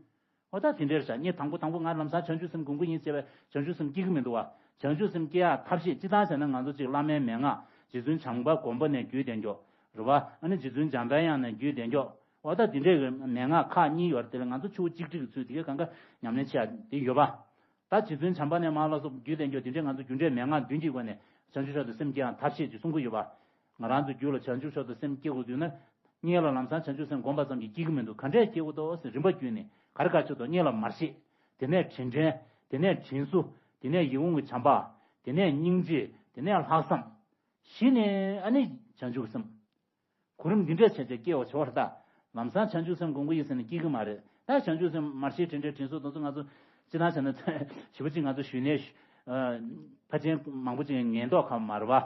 འོ་ད་དེ་འདྲར་བྱ་ངས་དང་པོ་དང་པོ་ང་ལམ་སང་བྱང་ཆུབ་སེམས་སྒོམ་གྱི་ཡིན་ཟེར་བས་བྱང་ཆུབ་སེམས་སྐྱེ་གི་མི་འདུག་བ། བྱང་ཆུབ་སེམས་སྐྱེ་ཡག་ཐབས་ཤེས་སྤྱི་བཏང་བྱས་ན་ང་ཚོ་གཅིག་བླ་མའི་མན་ངག་རྗེ་བཙུན་བྱམས་པ་སྒོམ་པ་ནས་བརྒྱུད་ལྡན་མགྱོགས་རེད་བ། ཨ་ནི་རྗེ་བཙུན་འཇམ་དཔལ་དབྱངས་ནས་བརྒྱུད་ལྡན་མགྱོགས་འོ་ད་དེ་འདྲའི་གི་མན་ངག་ཁག་གཉིས་ཡོད་རེད། དེ་ལ་ང་ཚོ་ཆུ་བོ་གཅིག་སྒྲིལ་གྱི་ཚུལ་དེ་གས་གང་ག་ཉམས་ལེན་བྱེད་ཡག་དེ་ཡོད་པ། ད་རྗེ་བཙུན་བྱམས་པ་ནས་མར་ལ་སོགས་བརྒྱུད་ལྡན་མགྱོགས་དེ་འདྲའི་ང་ཚོ་རྒྱུ་འབྲས་མན་ངག་བདུན་གྱི་སྒོ་ནས་བྱང་ཆུབ་མཆོག་ཏུ་སེམས་བསྐྱེད་ཡག་ཐབས་ཤེས་ཀྱི་གསུང་གི་ཡོད་པ། ང་རང་ཚོ་རྒྱུད་ལ་བྱང་ཆུབ་མཆོག་ཏུ་སེམས་བསྐྱེད་དགོས་དུས་ན། སྔོན་ལ་ལམ་སང་བྱང་ཆུབ་སེམས་བསྒོམ་པ་ཙམ་གྱིས་སྐྱེ་གི་མི་འདུག་ག་འདྲས་སྐྱེ་དགོས་འདུག་ཟེར་རིམ་པ་བརྒྱུད་ནས་ག་རེ་ག་ཆོད་དོ། སྔོན་ལ་མར་ཤེས། དེ་ནས་དྲིན་དྲན། དེ་ནས་དྲིན་གཟོ། དེ་ནས་ཡིད་འོང་གི་བྱམས་པ། དེ་ནས་སྙིང་རྗེ། དེ་ནས་ལྷག་བསམ། གཞི་ནས་ཨ་ནི་བྱང་ཆུབ་སེམས། གོ་རིམ་འདི་འདྲས་བྱས་བྱས་སྐྱེ་བ་ཆོག་རེད་ད། ལམ་སང་བྱང་ཆུབ་སེམས་སྒོམ་གི་ཡིན་ཟེར་ནས་སྐྱེ་གི་མ་རེད་ད། བྱང་ཆུབ་སེམས་མར་ཤེས་དྲིན་དྲན་དྲིན་གཟོ་དེ་ཚོ་ང་ཚོ་སྤྱི་བཏང་བྱས་ན་ཞེ་པོ་ཅིག་ང་ཚོ་ཞུས་ནས་ཕལ་ཆེར་མང་པོ་ཅིག་ཉན་མདོག་ཁ་མ་རེད་བ།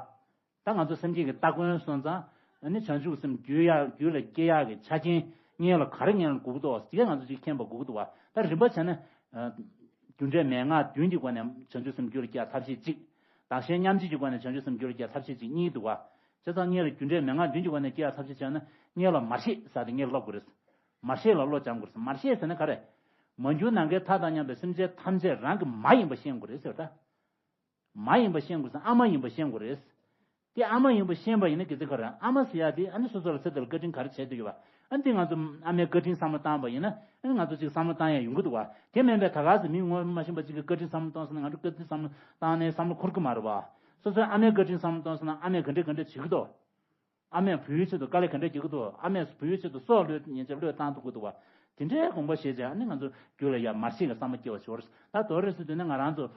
ད་ང་ཚོ་སེམས་བསྐྱེད་ཀྱི་སྟ་གོན་སོང་ཙང་ཨ་ནི་བྱང་ཆུབ་སེམས་རྒྱུད་ཡ་རྒྱུད་ལ་སྐྱེ་ཡག་གི་ཆ་རྐྱེན་སྔོན་ལ་ག་རེ་སྔོན་ལ་དགོས་ཀྱི་འདུག་ཅིག་ང་ཚོ་ཅིག་མཁྱེན་པ་དགོས་ཀྱི་འདུག་བ། ད་རིམ་པ་བྱས་ན། རྒྱུ་འབྲས་མན་ངག་བདུན་གྱི་སྒོ་ནས་བྱང་ཆུབ་སེམས་རྒྱུད་ལ་སྐྱེ་ཡག་ཐབས་ཤེས་གཅིག་དག་ཞན་མཉམ་བརྗེ་གྱི་སྒོ་ནས་བྱང་ཆུབ་སེམས་རྒྱུད་ལ་སྐྱེ་ཡག་ཐབས་ཤེས་གཅིག་གཉིས་འདུག་བ། བྱས་ཙང་སྔོན་ལ་རྒྱུ་འབྲས་མན་ངག་བདུན་གྱི་སྒོ་ནས་སྐྱེ་ཡག་ཐབས་ཤེས་བྱས་ན་སྔོན་ལ་མར་ཤེས་ཟེར་དེ་ངས་སློབ་དགོས་རེད། མར་ཤེས་ལ་བློ་སྦྱང་དགོས་རེད། མར་ཤེས་ཟེར་ན་ག་རེ། མ་གྱུར་ནམ་མཁའི་མཐའ་དང་མཉམ་པའི་སེམས་ཅན་ཐམས་ཅད་རང་གི་མ་ཡིན་པ་ཤེས་དགོས་རེད་ཟེར་ད། མ་ཡིན་པ་ཤེས་དགོས་སམ་ཨ་མ་ཡིན་པ་ཤེས་དགོས་རེད། དེ་ཨ་མ་ཡིན་པ་ཤེས་པ་ཡིན་ན་གལ་ཏེ་ག་རེ་ཨ་མ་ཟེར་ཡ་དེ་ཨ་ནི་སོ་སོ་ལ་ཚེ་འདི་ལ་བཀའ་དྲིན་ག་རེ་བྱས་བསྡད་ཡོད་པ། ཨ་ནི་དེ་ང་ཚོ་ཨ་མའི་བཀའ་དྲིན་བསམ་བློ་བཏང་པ་ཡིན་ན་ཨ་ནི་ང་ཚོ་ཅིག་བསམ་བློ་བཏང་ཡ་ཡོང་གི་འདུག་བ། དེ་མིན་པའི་ད་ག་ཟེ་མི་ངོ་མ་ཤེས་པ་ཅིག་གི་བཀའ་དྲིན་བསམ་བློ་བཏང་སོང་ན་ང་ཚོ་བཀའ་དྲིན་བསམ་བློ་བཏང་ནས་བསམ་བློ་འཁོར་གི་མ་རེད་བ། སོ་སོའི་ཨ་མའི་བཀའ་དྲིན་བསམ་བློ་བཏང་སོང་ན་ཨ་མས་ག་འདྲས་ག་འདྲས་བྱེད་ཀྱི་འདུག་ཨ་མས་བུའི་ཆེད་དུ་དཀའ་ལས་ག་འདྲས་རྒྱག་གི་འདུག་ཨ་མས་བུའི་ཆེད་དུ་སྲོག་བློས་ཉེན་ཆེ་བློས་བཏང་ཐུབ་ཀྱི་འདུག་བ། དེ་འདྲའི་དགོངས་པ་བཞེས་བྱས་ཨ་ནི་ང་ཚོ་རྒྱུད་ལ་ཡ་མར་ཤེས་ཀྱི་བསམ་བློ་སྐྱེ་བ་ཞོར་ད་དོ་རེ་སུ་དུས་ནི་ང་རང་ཚོ།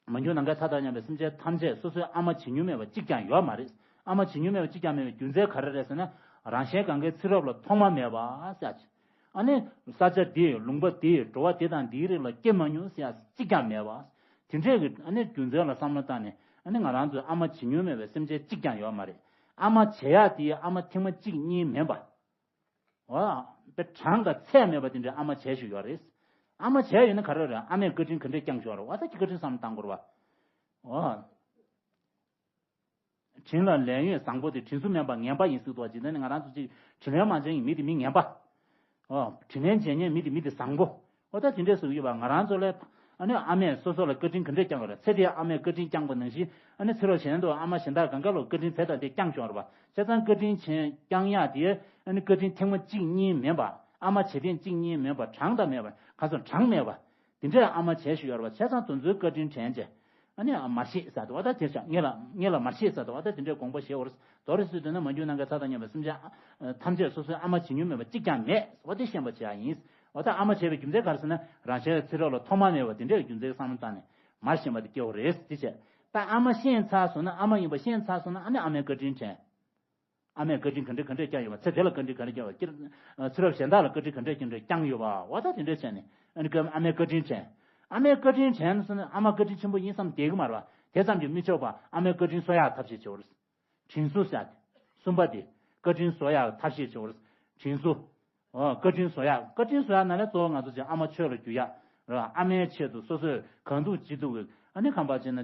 མ་གྱུར་ནམ་མཁའི་མཐའ་དང་མཉམ་པའི་སེམས་ཅན་ཐམས་ཅད་སོ་སོའི་ཨ་མ་བྱེད་མྱོང་མེད་པ་གཅིག་ཀྱང་ཡོད་མ་རེད། ཨ་མ་བྱེད་མྱོང་མེད་པ་གཅིག་ཀྱང་མེད་པའི་རྒྱུ་མཚན་ག་རེ་རེད་ཟེར་ན། རང་གཞན་གང་གའི་ཚེ་རབས་ལ་ཐོག་མ་མེད་པ་ཟེར་ཡ་ཅིག་ཨ་ནི་ས་ཆ་འདི་ལུང་པ་འདི་འགྲོ་བ་འདི་དང་འདིའི་རིགས་ལ་སྐྱེ་མ་མྱོང་ཟེར་ཡ་གཅིག་ཀྱང་མེད་པ། དེ་འདྲས་ཀྱི་ཨ་ནི་རྒྱུ་མཚན་ལ་བསམ་བློ་བཏང་ནས་ཨ་ནི་ང་རང་ཚོའི་ཨ་མ་བྱེད་མྱོང་མེད་པའི་སེམས་ཅན་གཅིག་ཀྱང་ཡོད་མ་རེད། ཨ་མ་བྱེད་ཡ་དེ་ཨ་མ་ཐེངས་མ་གཅིག་གཉིས་མིན་པ། འོ། དཔེ་གྲངས་ཀ་ཚད་མེད་པ་དེ་འདྲའི་ཨ་མ་བྱས་ཤིག་ཡོད་རེད། ཨ་མ་བྱས་ཡོད་ན་ག་རེ་རེད། ཨ་མས་བཀའ་དྲིན་ག་འདྲས་བསྐྱངས་ཤོག་རེད་བ། ད་ཅི་བཀའ་དྲིན་བསམ་བཏང་དགོས་རེད་བ། འོ། དྲིན་ལ་ལན་ཡོད་བཟང་པོ་དེ་དྲིན་གཟོ་མིན་པ་ངན་པ་ཡིན་ཟེར་འདུག་བ། ཇི་ལྟར་ནི་ང་རང་ཚོ་ཅིག་དྲིན་ལན་མ་འཇལ་ཡིན་མི་དེ་མི་ངན་པ། འོ། དྲིན་ལན་འཇལ་མཁན་མི་དེ་མི་དེ་བཟང་པོ། འོ་ད་དེ་འདྲས་ཟེར་གྱི་ཡོད་པ། ང་རང་ཚོ་ལ་ཨ་ནི་ཨ་མས་སོ་སོ་ལ་བཀའ་དྲིན་ག་འདྲས་བསྐྱངས་པ་རེད། ཚེ་འདིའི་ཨ་མས་བཀའ་དྲིན་བསྐྱངས་པ་ནང་བཞིན་ཨ་ནི་ཚེ་རབས་གཞན་དུ་ཨ་མ་གཞན་དག་གང་ག་ལ་བཀའ་དྲིན་དེ་དང་དེ་བསྐྱངས་བྱུང་བ་རེད་བ། བྱས་ཙང་བཀའ་དྲིན་ཆེན་བསྐྱང་ཡག་དེ་ཨ་ནི་བཀའ་དྲིན་ཐེངས་མ་གཅིག་གཉིས་མིན་པ། ཨ་མ་བྱེད་ཐེངས་གཅིག་གཉིས་མིན་པ་གྲངས་དང་མེད་པ་ག་ཚོད་གྲངས་མེད་པ། དེ་འདྲའི་ཨ་མ་བྱས་ཤིག་ཡོད་རེད་བ། བྱས་ཙང་དེ་ཚོའི་བཀའ་དྲིན་དྲན་བྱས། ཨ་ནི་མར་ཤེས་ཟེར་དུས་བ་ད་དེ་བྱ་ངེད་ལ་ངེད་ལ་མར་ཤེས་ཟེར་དུས་བ་ད་དེ་འདྲའི་དགོངས་པ་བཞེས་འོར། དོ་རེ་སུས་འདོད་ན་མ་འགྱུར་ནམ་མཁའི་མཐའ་དང་མཉམ་པའི་སེམས་ཅན་ཨ་ཐམས་ཅད་སོ་སོའི་ཨ་མ་བྱེད་མྱོང་མེད་པ་གཅིག་ཀྱང་མེད་བ། དེ་ཤེས་པ་བྱེད་ཡ་ཡིན། འོ་ད་ཨ་མ་བྱས་པའི་རྒྱུ་མཚན་ག་རེ་ཟེར་ན་རང་གཞན་ལ་ཚེ་རབས་ལ་ཐོག་མ་མེད་པ་དེ་འདྲའི་རྒྱུ་མཚན་བསམ་བློ་བཏང་ནས་མར་ཤེས་པ་དེ་སྐྱེ་བ་རེད། དེ་བྱས་ད་ཨ་མ་ཤེས་ཚར་སོང་ན་ཨ་མ་ཡིན་པ་ཤེས་ཚར་སོང་ན་ཨ་ནི་ཨ་མའི་བཀའ་དྲིན་དྲན། ཨ་མས་བཀའ་དྲིན་ག་འདྲ་ག་འདྲ་བསྐྱངས་ཡོད་པ། ཚེ་དེ་ལ་བཀའ་དྲིན་ག་འདྲ་བསྐྱངས་པ། སྤྱིར་ཚེ་རབས་གཞན་དག་ལ་བཀའ་དྲིན་ག་འདྲ་ག་འདྲ་བསྐྱངས་ཡོད་པ། འོ་ད་དེ་འདྲ་བྱས་ནས་ཨ་ནི་ཨ་མའི་བཀའ་དྲིན་དྲན། ཨ་མའི་བཀའ་དྲིན་དྲན་སོང་ན་ཨ་མ་བཀའ་དྲིན་ཆེན་པོ་ཡིན་བསམ་བསྡད་ཀྱི་མ་རེད་པ། དེ་ཙམ་གྱིས་མི་ཆོག་པ། ཨ་མའི་བཀའ་དྲིན་གསོ་ཡག་ཐབས་ཤེས་བྱེད་དགོས་རེད། དྲིན་གཟོ་ཟེར་ཡག་དེ། གསུམ་པ་དེ། བཀའ་དྲིན་གཟོ་ཡག་ཐབས་ཤེས་བྱེད་དགོས་རེད། དྲིན་གཟོ། འོ་བཀའ་དྲིན་གཟོ་ཡག་བཀའ་དྲིན་གཟོ་ཡག་ནང་ལས་གཙོ་བོ་ང་ཚོ་ཅིག་ཨ་མ་ཆོས་ལ་བསྒྱུར་ཡག་རེད་པ། ཨ་མའི་ཆེད་དུ་སོ་སོས་གང་ཐུབ་ཅི་ཐུབ་ཀྱིས་ཨ་ནི་ཁམས་པ་བྱས་ན་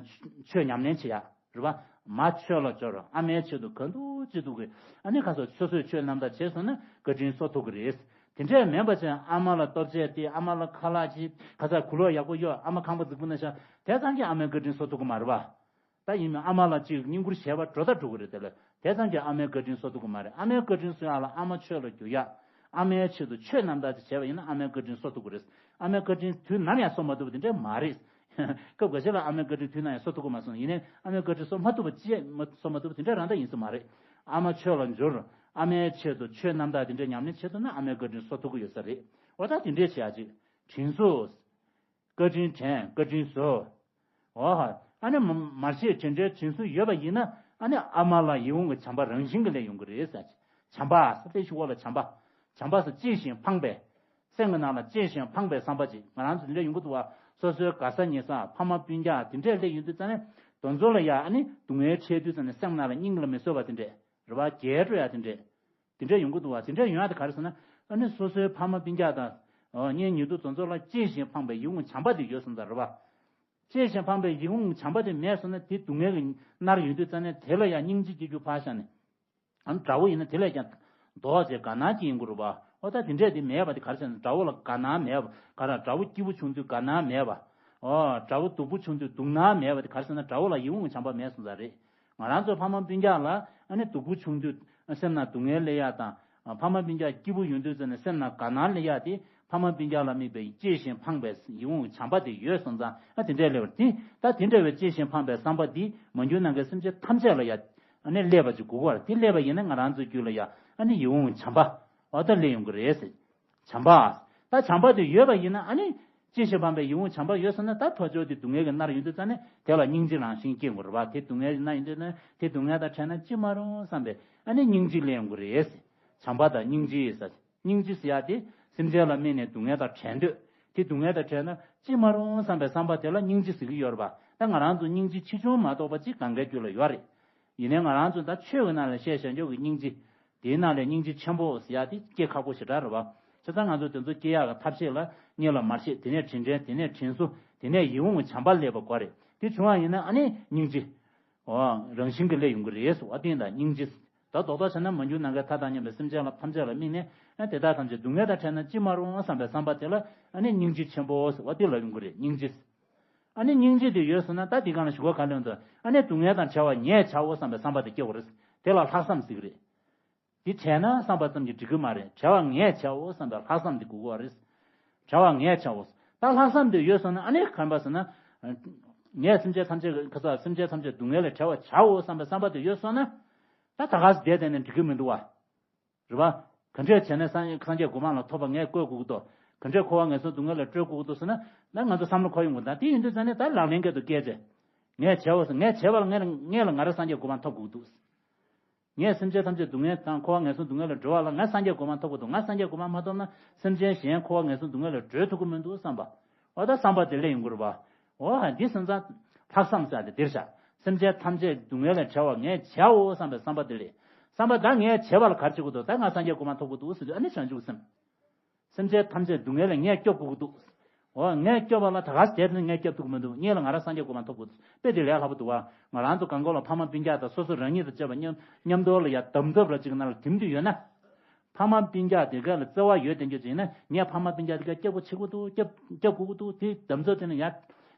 ཆོས་ཉམས་ལེན་བྱེད་ཡག་རེད་པ། མ་ཆོས་ལ་སྦྱོར། ཨ་མའི་ཆེད་དུ་གང་ཐུབ་ཅི་ཐུབ་ཀྱིས་ཨ་ནི་ཁ་སོ་སོ་སོས་ཆོས་རྣམ་དག་བྱས་སོང་ན་བཀའ་དྲིན་གསོ་ཐུབ་ཀྱི་རེད། དེ་འདྲས་མིན་པ་བྱས་ཨ་མ་ལ་སྟོབས་ཆེ་སྟེ་ཨ་མ་ལ་ཁ་ལག་ཅིག་ཁ་ཚ་གུ་ལོག་ཡག་པོ་གཡོག་ཨ་མ་ཁང་པ་རྫིག་པོ་ན་བཞག་དེ་ཙམ་གྱིས་ཨ་མའི་བཀའ་དྲིན་གསོ་ཐུབ་ཀྱི་མ་རེད་པ། ད་ཡིན་ནའི་ཨ་མ་ལ་ཅིག་བསྙེན་བཀུར་བྱས་པ་འགྲོ་ད་འགྲོ་གི་རེད། དེ་ལ་དེ་ཙམ་གྱིས་ཨ་མའི་བཀའ་དྲིན་གསོ་ཐུབ་ཀྱི་མ་རེད། ཨ་མའི་བཀའ་དྲིན་གསོ་ཡག་ལ་ཨ་མ་ཆོས་ལ་བསྒྱུར་ཡག་ཨ་མའི་ཆེད་དུ་ཆོས་རྣམ་དག་ཅིག་བྱས་པ་ཡིན་ན་ཨ་མའི་བཀའ་དྲིན་གསོ་ཐུབ་ཀྱི་རེད། ཨ་མའི་བཀའ་དྲིན་དུས་ནམ་ཡང་གསོ་མ་ཐུབ་པ་དེ་འདྲས་མ་རེད། སྐབས་འགའ་ཤས་ལ་ཨ་མའི་བཀའ་དྲིན་དུས་ནམ་ཡང་གསོ་ཐུབ་ཀྱི་མ་སོང་། ཡིན་ནའི་ཨ་མའི་བཀའ་དྲིན་གསོ་མ་ཐུབ་པ་ཅིག་མ་གསོ་མ་ཐུབ་པ་དེ་འདྲས་རང་ད་ཡིན་ས་མ་རེད། ཨ་མ་ཆོས་ལ་བསྒྱུར། ཨ་མའི་ཆེད་དུ་ཆོས་རྣམ་དག་དེ་འདྲས་ཉམས་ལེན་བྱེད་ཐུབ་ན་ཨ་མའི་བཀའ་དྲིན་གསོ་ཐུབ་ཀྱི་ཡོད་ས་རེད། འོ་ད་དེ་འདྲས་བྱེད་ཡག་ཅིག་དྲིན་གཟོ། བཀའ་དྲིན་དྲན། བཀའ་དྲིན་གཟོ། འོ་ཧ། ཨ་ནི་མ་མར་ཤེས་དྲིན་དྲན་དྲིན་གཟོ་ཡོད་པ་ཡིན་ན་ཨ་ནི་ཨ་མ་ལ་ཡིད་འོང་གི་བྱམས་པ་རང་བཞིན་གྱིས་སླེབས་ཡོང་གི་རེད་ཟེར། བྱམས་པ་ཟེར་ཏེ་ཤུ་བ་ལ་བྱམས་པ། བྱམས་པ་ཟེར་གཅེས་ཤིང་ཕངས་པའི། སེམས་ཀྱི་ནང་ལ་གཅེས་ཤིང་ཕངས་པའི་བསམ་པ་ཅིག་ང་རང་ཚོ་འདི་འདྲ་ཡོང་གི་འདུག་བ། སོ་སོའི་དགའ་ས་ཉེ་ས་ཕ་མ་སྤུན་ཀྱག་དེ་འདྲས་སླེབས་ཡོང་དུས་ཙ་ནས་དེ་ཚོ་ལ་ཡ་ཨ་ནི་སྡུག་བསྔལ་འཕྲད་དུས་ཙ་ནས་སེམས་ནང་ལ་སྙིང་ལ་མི་བཟོད་པ་དེ་འདྲས་རེད་བ། རྒྱལ་འགྲོ་ཡ་དེ་འདྲས། དེ་འདྲ་ཡོང་གི་འདུག་བ། དེ་འདྲ་ཡོང་ཡ་དེ་ག་རེ་ཟེར་ན། ཨ་ནི་སོ་སོའི་ཕ་མ་སྤུན་ཀྱག་དང་། ཨ་གཉེན་ཉེ་དུ་དེ་ཚོ་ལ་གཅེས་ཤིང་ཕངས་པའི་ཡིད་འོང་བྱམས་པ་དེ་ཡོད་སོང་ཙང་རེད་བ། གཅེས་ཤིང་ཕངས་པའི་ཡིད་འོང་བྱམས་པ་དེ་མེད་སོང་ན་དེ་སྡུག་བསྔལ་གྱིས་མནར་ཡོང་དུས་ཙ་ནས་དེ་ལ་ཡང་སྙིང་རྗེ་སྐྱེ་རྒྱུ་ཕར་བཞག་ནས། ཨ་ནི་དགྲ་བོ་ཡིན་ན་དེ་ལས་ཀྱང་། དོགས་བྱས་དགའ་སྣང་སྐྱེ་ཡོང་གི་རེད་བ། ཨོ་ད་དེ་འདྲས་དེ་མེད་པ་དེ་ག་རེ་ཟེར་ན་དགྲ་བོ་ལ་དགའ་སྣང་མེད་པ་ག་རེ། དགྲ་བོ་སྐྱིད་པོ་བྱུང་དུས་དགའ་སྣང་མེད་པ། ཨོ་དགྲ་བོ་སྡུག་པོ་བྱུང་དུས་སྡུག་སྣང་མེད་པ་དེ་ག་རེ་ཟེར་ན་དགྲ་བོ་ལ་ཡིད་འོང་བྱམས་པ་མེད་སོང་ཙང་རེད། ང་རང་ཚོ་ཕ་མ་སྤུན་ཀྱག་ལ་ཨ་ནི་སྡུག་པོ་བྱུང་དུས་སེམས་ནང་སྡུག་བསྔལ་སླེབས་ཡ་དང་། ཕ་མ་སྤུན་ཀྱག་སྐྱིད་པོ་ཡོང་དུས་ཙམ་ནས་སེམས་ནང་དགའ་སྣང་སླེབས་ཡ་དེ་ཕ་མ་སྤུན་ཀྱག་ལ་དམིགས་པའི་གཅེས་ཤིང་ཕངས་པའི་ཡིད་འོང་བྱམས་པ་དེ་ཡོད་སོང་ཙང་ཨ་དེ་འདྲས་སླེབས་པ་དེ། ད་དེ་འདྲ་བའི་གཅེས་ཤིང་ཕངས་པའི་བསམ་པ་འདི་མ་གྱུར་ནམ་མཁའི་སེམས་ཅན་ཐམས་ཅད་ལ་ཡ་ཨ་ནི་སླེབས་པ་ཅིག་དགོས་ཀྱི་རེད། དེ་སླེབས་པ་ཡིན་ན་ང་རང་ཚོའི་རྒྱུད་ལ་ཡ་ཨ་ནི་ཡིད་འོང་བྱམས་པ་འོ་ད་སླེབས་ཡོང་གི་རེད་ཟེར། བྱམས་པ། ད་བྱམས་པ་དེ་ཡོད་པ་ཡིན་ན་ཨ་ནི། གཅེས་ཤིང་ཕངས་པའི་ཡིད་འོང་བྱམས་པ་ཡོད་སོང་ན་ད་ཕར་ཕྱོགས་དེ་སྡུག་བསྔལ་གྱིས་མནར་ཡོང་དུས་ཙ་ནས་དེ་ལ་སྙིང་རྗེ་རང་བཞིན་སྐྱེ་དགོས་རེད་བ། དེ་སྡུག་བསྔལ་གྱིས་མནར་ཡོང་དུས་ན་དེ་སྡུག་བསྔལ་དང་བྲལ་ན་ཅི་མ་རུང་བསམ་པའི་ཨ་ནི་སྙིང་རྗེ་སླེབས་ཡོང་གི་རེད། བྱམས་པ་དང་སྙིང་རྗེ་ཟེར། སྙིང་རྗེ་ཟེར་ཡ་དེ་སེམས་ཅན་ལ་དམིགས་ནས་སྡུག་བསྔལ་དང་བྲལ་འདོད། དེ་སྡུག་བསྔལ་དང་བྲལ་ན་ཅི་མ་རུང་བསམ་པའི་བསམ་པ་དེ་ལ་སྙིང་རྗེ་ཟེར་གྱི་ཡོད་རེད་བ། ད་ང་རང་ཚོ་སྙིང་རྗེ་ཆེ་ཆུང་མ་གཏོགས་པ་ཅིག་གང་གའི་རྒྱུད་ལ་ཡོད་རེད། ཡིན་ནའི་ང་རང་ཚོ་ད་ཆོས་ཀྱི་ནང་ལ་བཤད་བཞག་འཇོག་གི་སྙིང་རྗེ། དེའི་ནང་ལས་སྙིང་རྗེ་ཆེན་པོ་ཟེར་ཡ་དེ་སྐྱེ་ཁག་པོ་ཞེ་དྲག་རེད་བ། བྱས་ཙང་ང་ཚོ་དེ་ཚོ་སྐྱེ་ཡག་གི་ཐབས་ཤེས་ལ་སྔོན་ལ་མར་ཤེས། དེ་ནས་དྲིན་དྲན། དེ་ནས་དྲིན་གཟོ། དེ་ནས་ཡིད་འོང་གི་བྱམས་པ་སླེབས་པ་དགོས་རེད། དེ་བྱུང་བ་ཡིན་ན་ཨ་ནི་སྙིང་རྗེ། འོ། རང་བཞིན་གྱིས་སླེབས་ཡོང་གི་རེད་ཟེར་བ་དེ་ཡིན་ད་སྙིང་རྗེ། ད་རྡོག་རྡོག་བྱས་ན་མ་གྱུར་ནམ་མཁའི་མཐའ་དང་མཉམ་པའི་སེམས་ཅན་ལ་ཐམས་ཅད་ལ་དམིགས་ནས་ཨ་དེ་དག་ཐམས་ཅད་སྡུག་བསྔལ་དང་བྲལ་ན་ཅི་མ་རུང་བསམ་པའི་བསམ་པ་དེ་ལ་ཨ་ནི་སྙིང་རྗེ་ཆེན་པོ་ཟེར་བ་དེ་ལ་ཡོང་གི་རེད། སྙིང་རྗེ། ཨ་ནི་སྙིང་རྗེ་དེ་ཡོད་སོང་ན་ད་དེ་གང་ལ་ཞུ་བ་ག་ལོན་དུ་ཨ་ནི་སྡུག་བསྔལ་དང་བྲལ་བ་ངས་བྱའོ་བསམ་པའི་བསམ་པ་དེ་སྐྱེ་བོ་རེད། དེ་ལ་ལྷག་བསམ་ཟེར་གི་རེད། དེ་བྲལ་ན་བསམ་པ་ཙམ་གྱིས་འགྲིག་གི་མ་རེད། བྲལ་བ་ངས་བྱའོ་བསམ་པའི་ལྷག་བསམ་དེ་དགོས་ཀྱི་རེད། བྲལ་བ་ངས་བྱའོ། ད་ལྷག་བསམ་དེ་ཡོད་སོང་ན་ཨ་ནི་ག་རེ་ཟེར་ན། ངས་སེམས་ཅན་ཐམས་ཅད་ཁ་ས་སེམས་ཅན་ཐམས་ཅད་སྡུག་བསྔལ་ལས་བྲལ་བར་བྱའོ་བསམ་པའི་བསམ་པ་དེ་ཡོད་སོང་ན། ད་ད་ག་སེ་བསྡད་བསྡད་ནས་འགྲིག་གི་མི་འདུག་བ། རེད་བ། ག་འདྲས་བྱས་ནས་སངས་སངས་རྒྱས་གོ་འཕང་ལ་ཐོབ་པ་ངས་བཀོད་དགོས་ཀྱི་འདུག་ག་འདྲས་འཁོར་བ་ངན་སོང་སྡུག་བསྔལ་ལས་གྲོལ་དགོས་ཀྱི་འདུག་ཟེར་ན། ད་ང་ཚོ་བསམ་བློ་འཁོར་ཡོང་གི་འདུག་ད་དེ་ཡིན་དུས་ཙང་ནས་ད་ལག་ལེན་སྐད་དུ་བཀལ་བྱས། ངས་བྱས་པ་ཟེར་ངས་བྱས་པ་ལ་ངས་ངས་ལ་ང་རང་སངས་རྒྱས་གོ་འཕང་ཐོབ་དགོས་ཀྱི་འདུག་ངས་སེམས་ཅན་ཐམས་ཅད་སྡུག་བསྔལ་དང་འཁོར་བ་ངན་སོང་སྡུག་བསྔལ་ལས་སྒྲོལ་བ་ལ་ང་སངས་རྒྱས་གོ་འཕང་ཐོབ་དགོས་འདུག་ང་སངས་རྒྱས་གོ་འཕང་མ་ཐོབ་ན་སེམས་ཅན་གཞན་འཁོར་བ་ངན་སོང་སྡུག་བསྔལ་ལས་སྒྲོལ་ཐུབ་ཀྱི་མི་འདུག་བསམ་པ། འོ་ད་བསམ་པ་དེ་སླེབས་ཡོང་གི་རེད་པ། འོ་འདི་སོང་ཙང་ལྷག་བསམ་ཟེར་དེ་འདིར་བཞག་སེམས་ཅན་ཐམས་ཅད་སྡུག་བསྔལ་ལས་བྲལ་བ་ངས་བྱའོ་བསམ་པའི་བསམ་པ་དེ་སླེབས། བསམ་པ་ད་ངས་བྱས་པ་ལ་ག་རེ་བྱེད་དགོས་འདུག་ད་ང་སངས་རྒྱས་གོ་འཕང་ཐོབ་དགོས་འདུག་ཟེར་དུས་ཨ་ནི་བྱང་ཆུབ་སེམས། སེམས་ཅན་ཐམས་ཅད་སྡུག་བསྔལ་ལས་ངས་སྐྱོབ་དགོས་ཀྱི་འདུག་འོ་ངས་སྐྱོབ་པ་ལ་ད་ག་ཟེ་དེ་ནི་ངས་སྐྱོབ་ཐུབ་ཀྱི་མི་འདུག་སྔོན་ལ་ང་རང་སངས་རྒྱས་གོ་འཕང་ཐོབ་དགོས་འདུག་དཔེ་དེ་ལས་སླ་པོ་འདུག་བ། ང་རང་ཚོ་གང་གོ་ལ་ཕ་མ་སྤུན་ཀྱག་དང་སོ་སོ་རང་ཉིད་དང་བཅས་པ་མཉམ་མཉམ་དུ་ལ་ཡ་འདམ་རྫབ་ར་ཅིག་ནང་ལ་འཐིམ་དུ་ཡོད་ན། ཕ་མ་སྤུན་ཀྱག་དེ་ག་ལ་བརྩེ་བ་ཡོད་དེ་འགྱོ་ཅིག་ཡིན་ན་ངས་ཕ་མ་སྤུན་ཀྱག་དེ་ག་སྐྱོབ་དགོས་ཆེ་དགོས་འདུག་སྐྱོབ་སྐྱོབ་དགོས་ཀྱི་འདུག་དེ་འདམ་རྫབ་དེ་ནི་ཡ་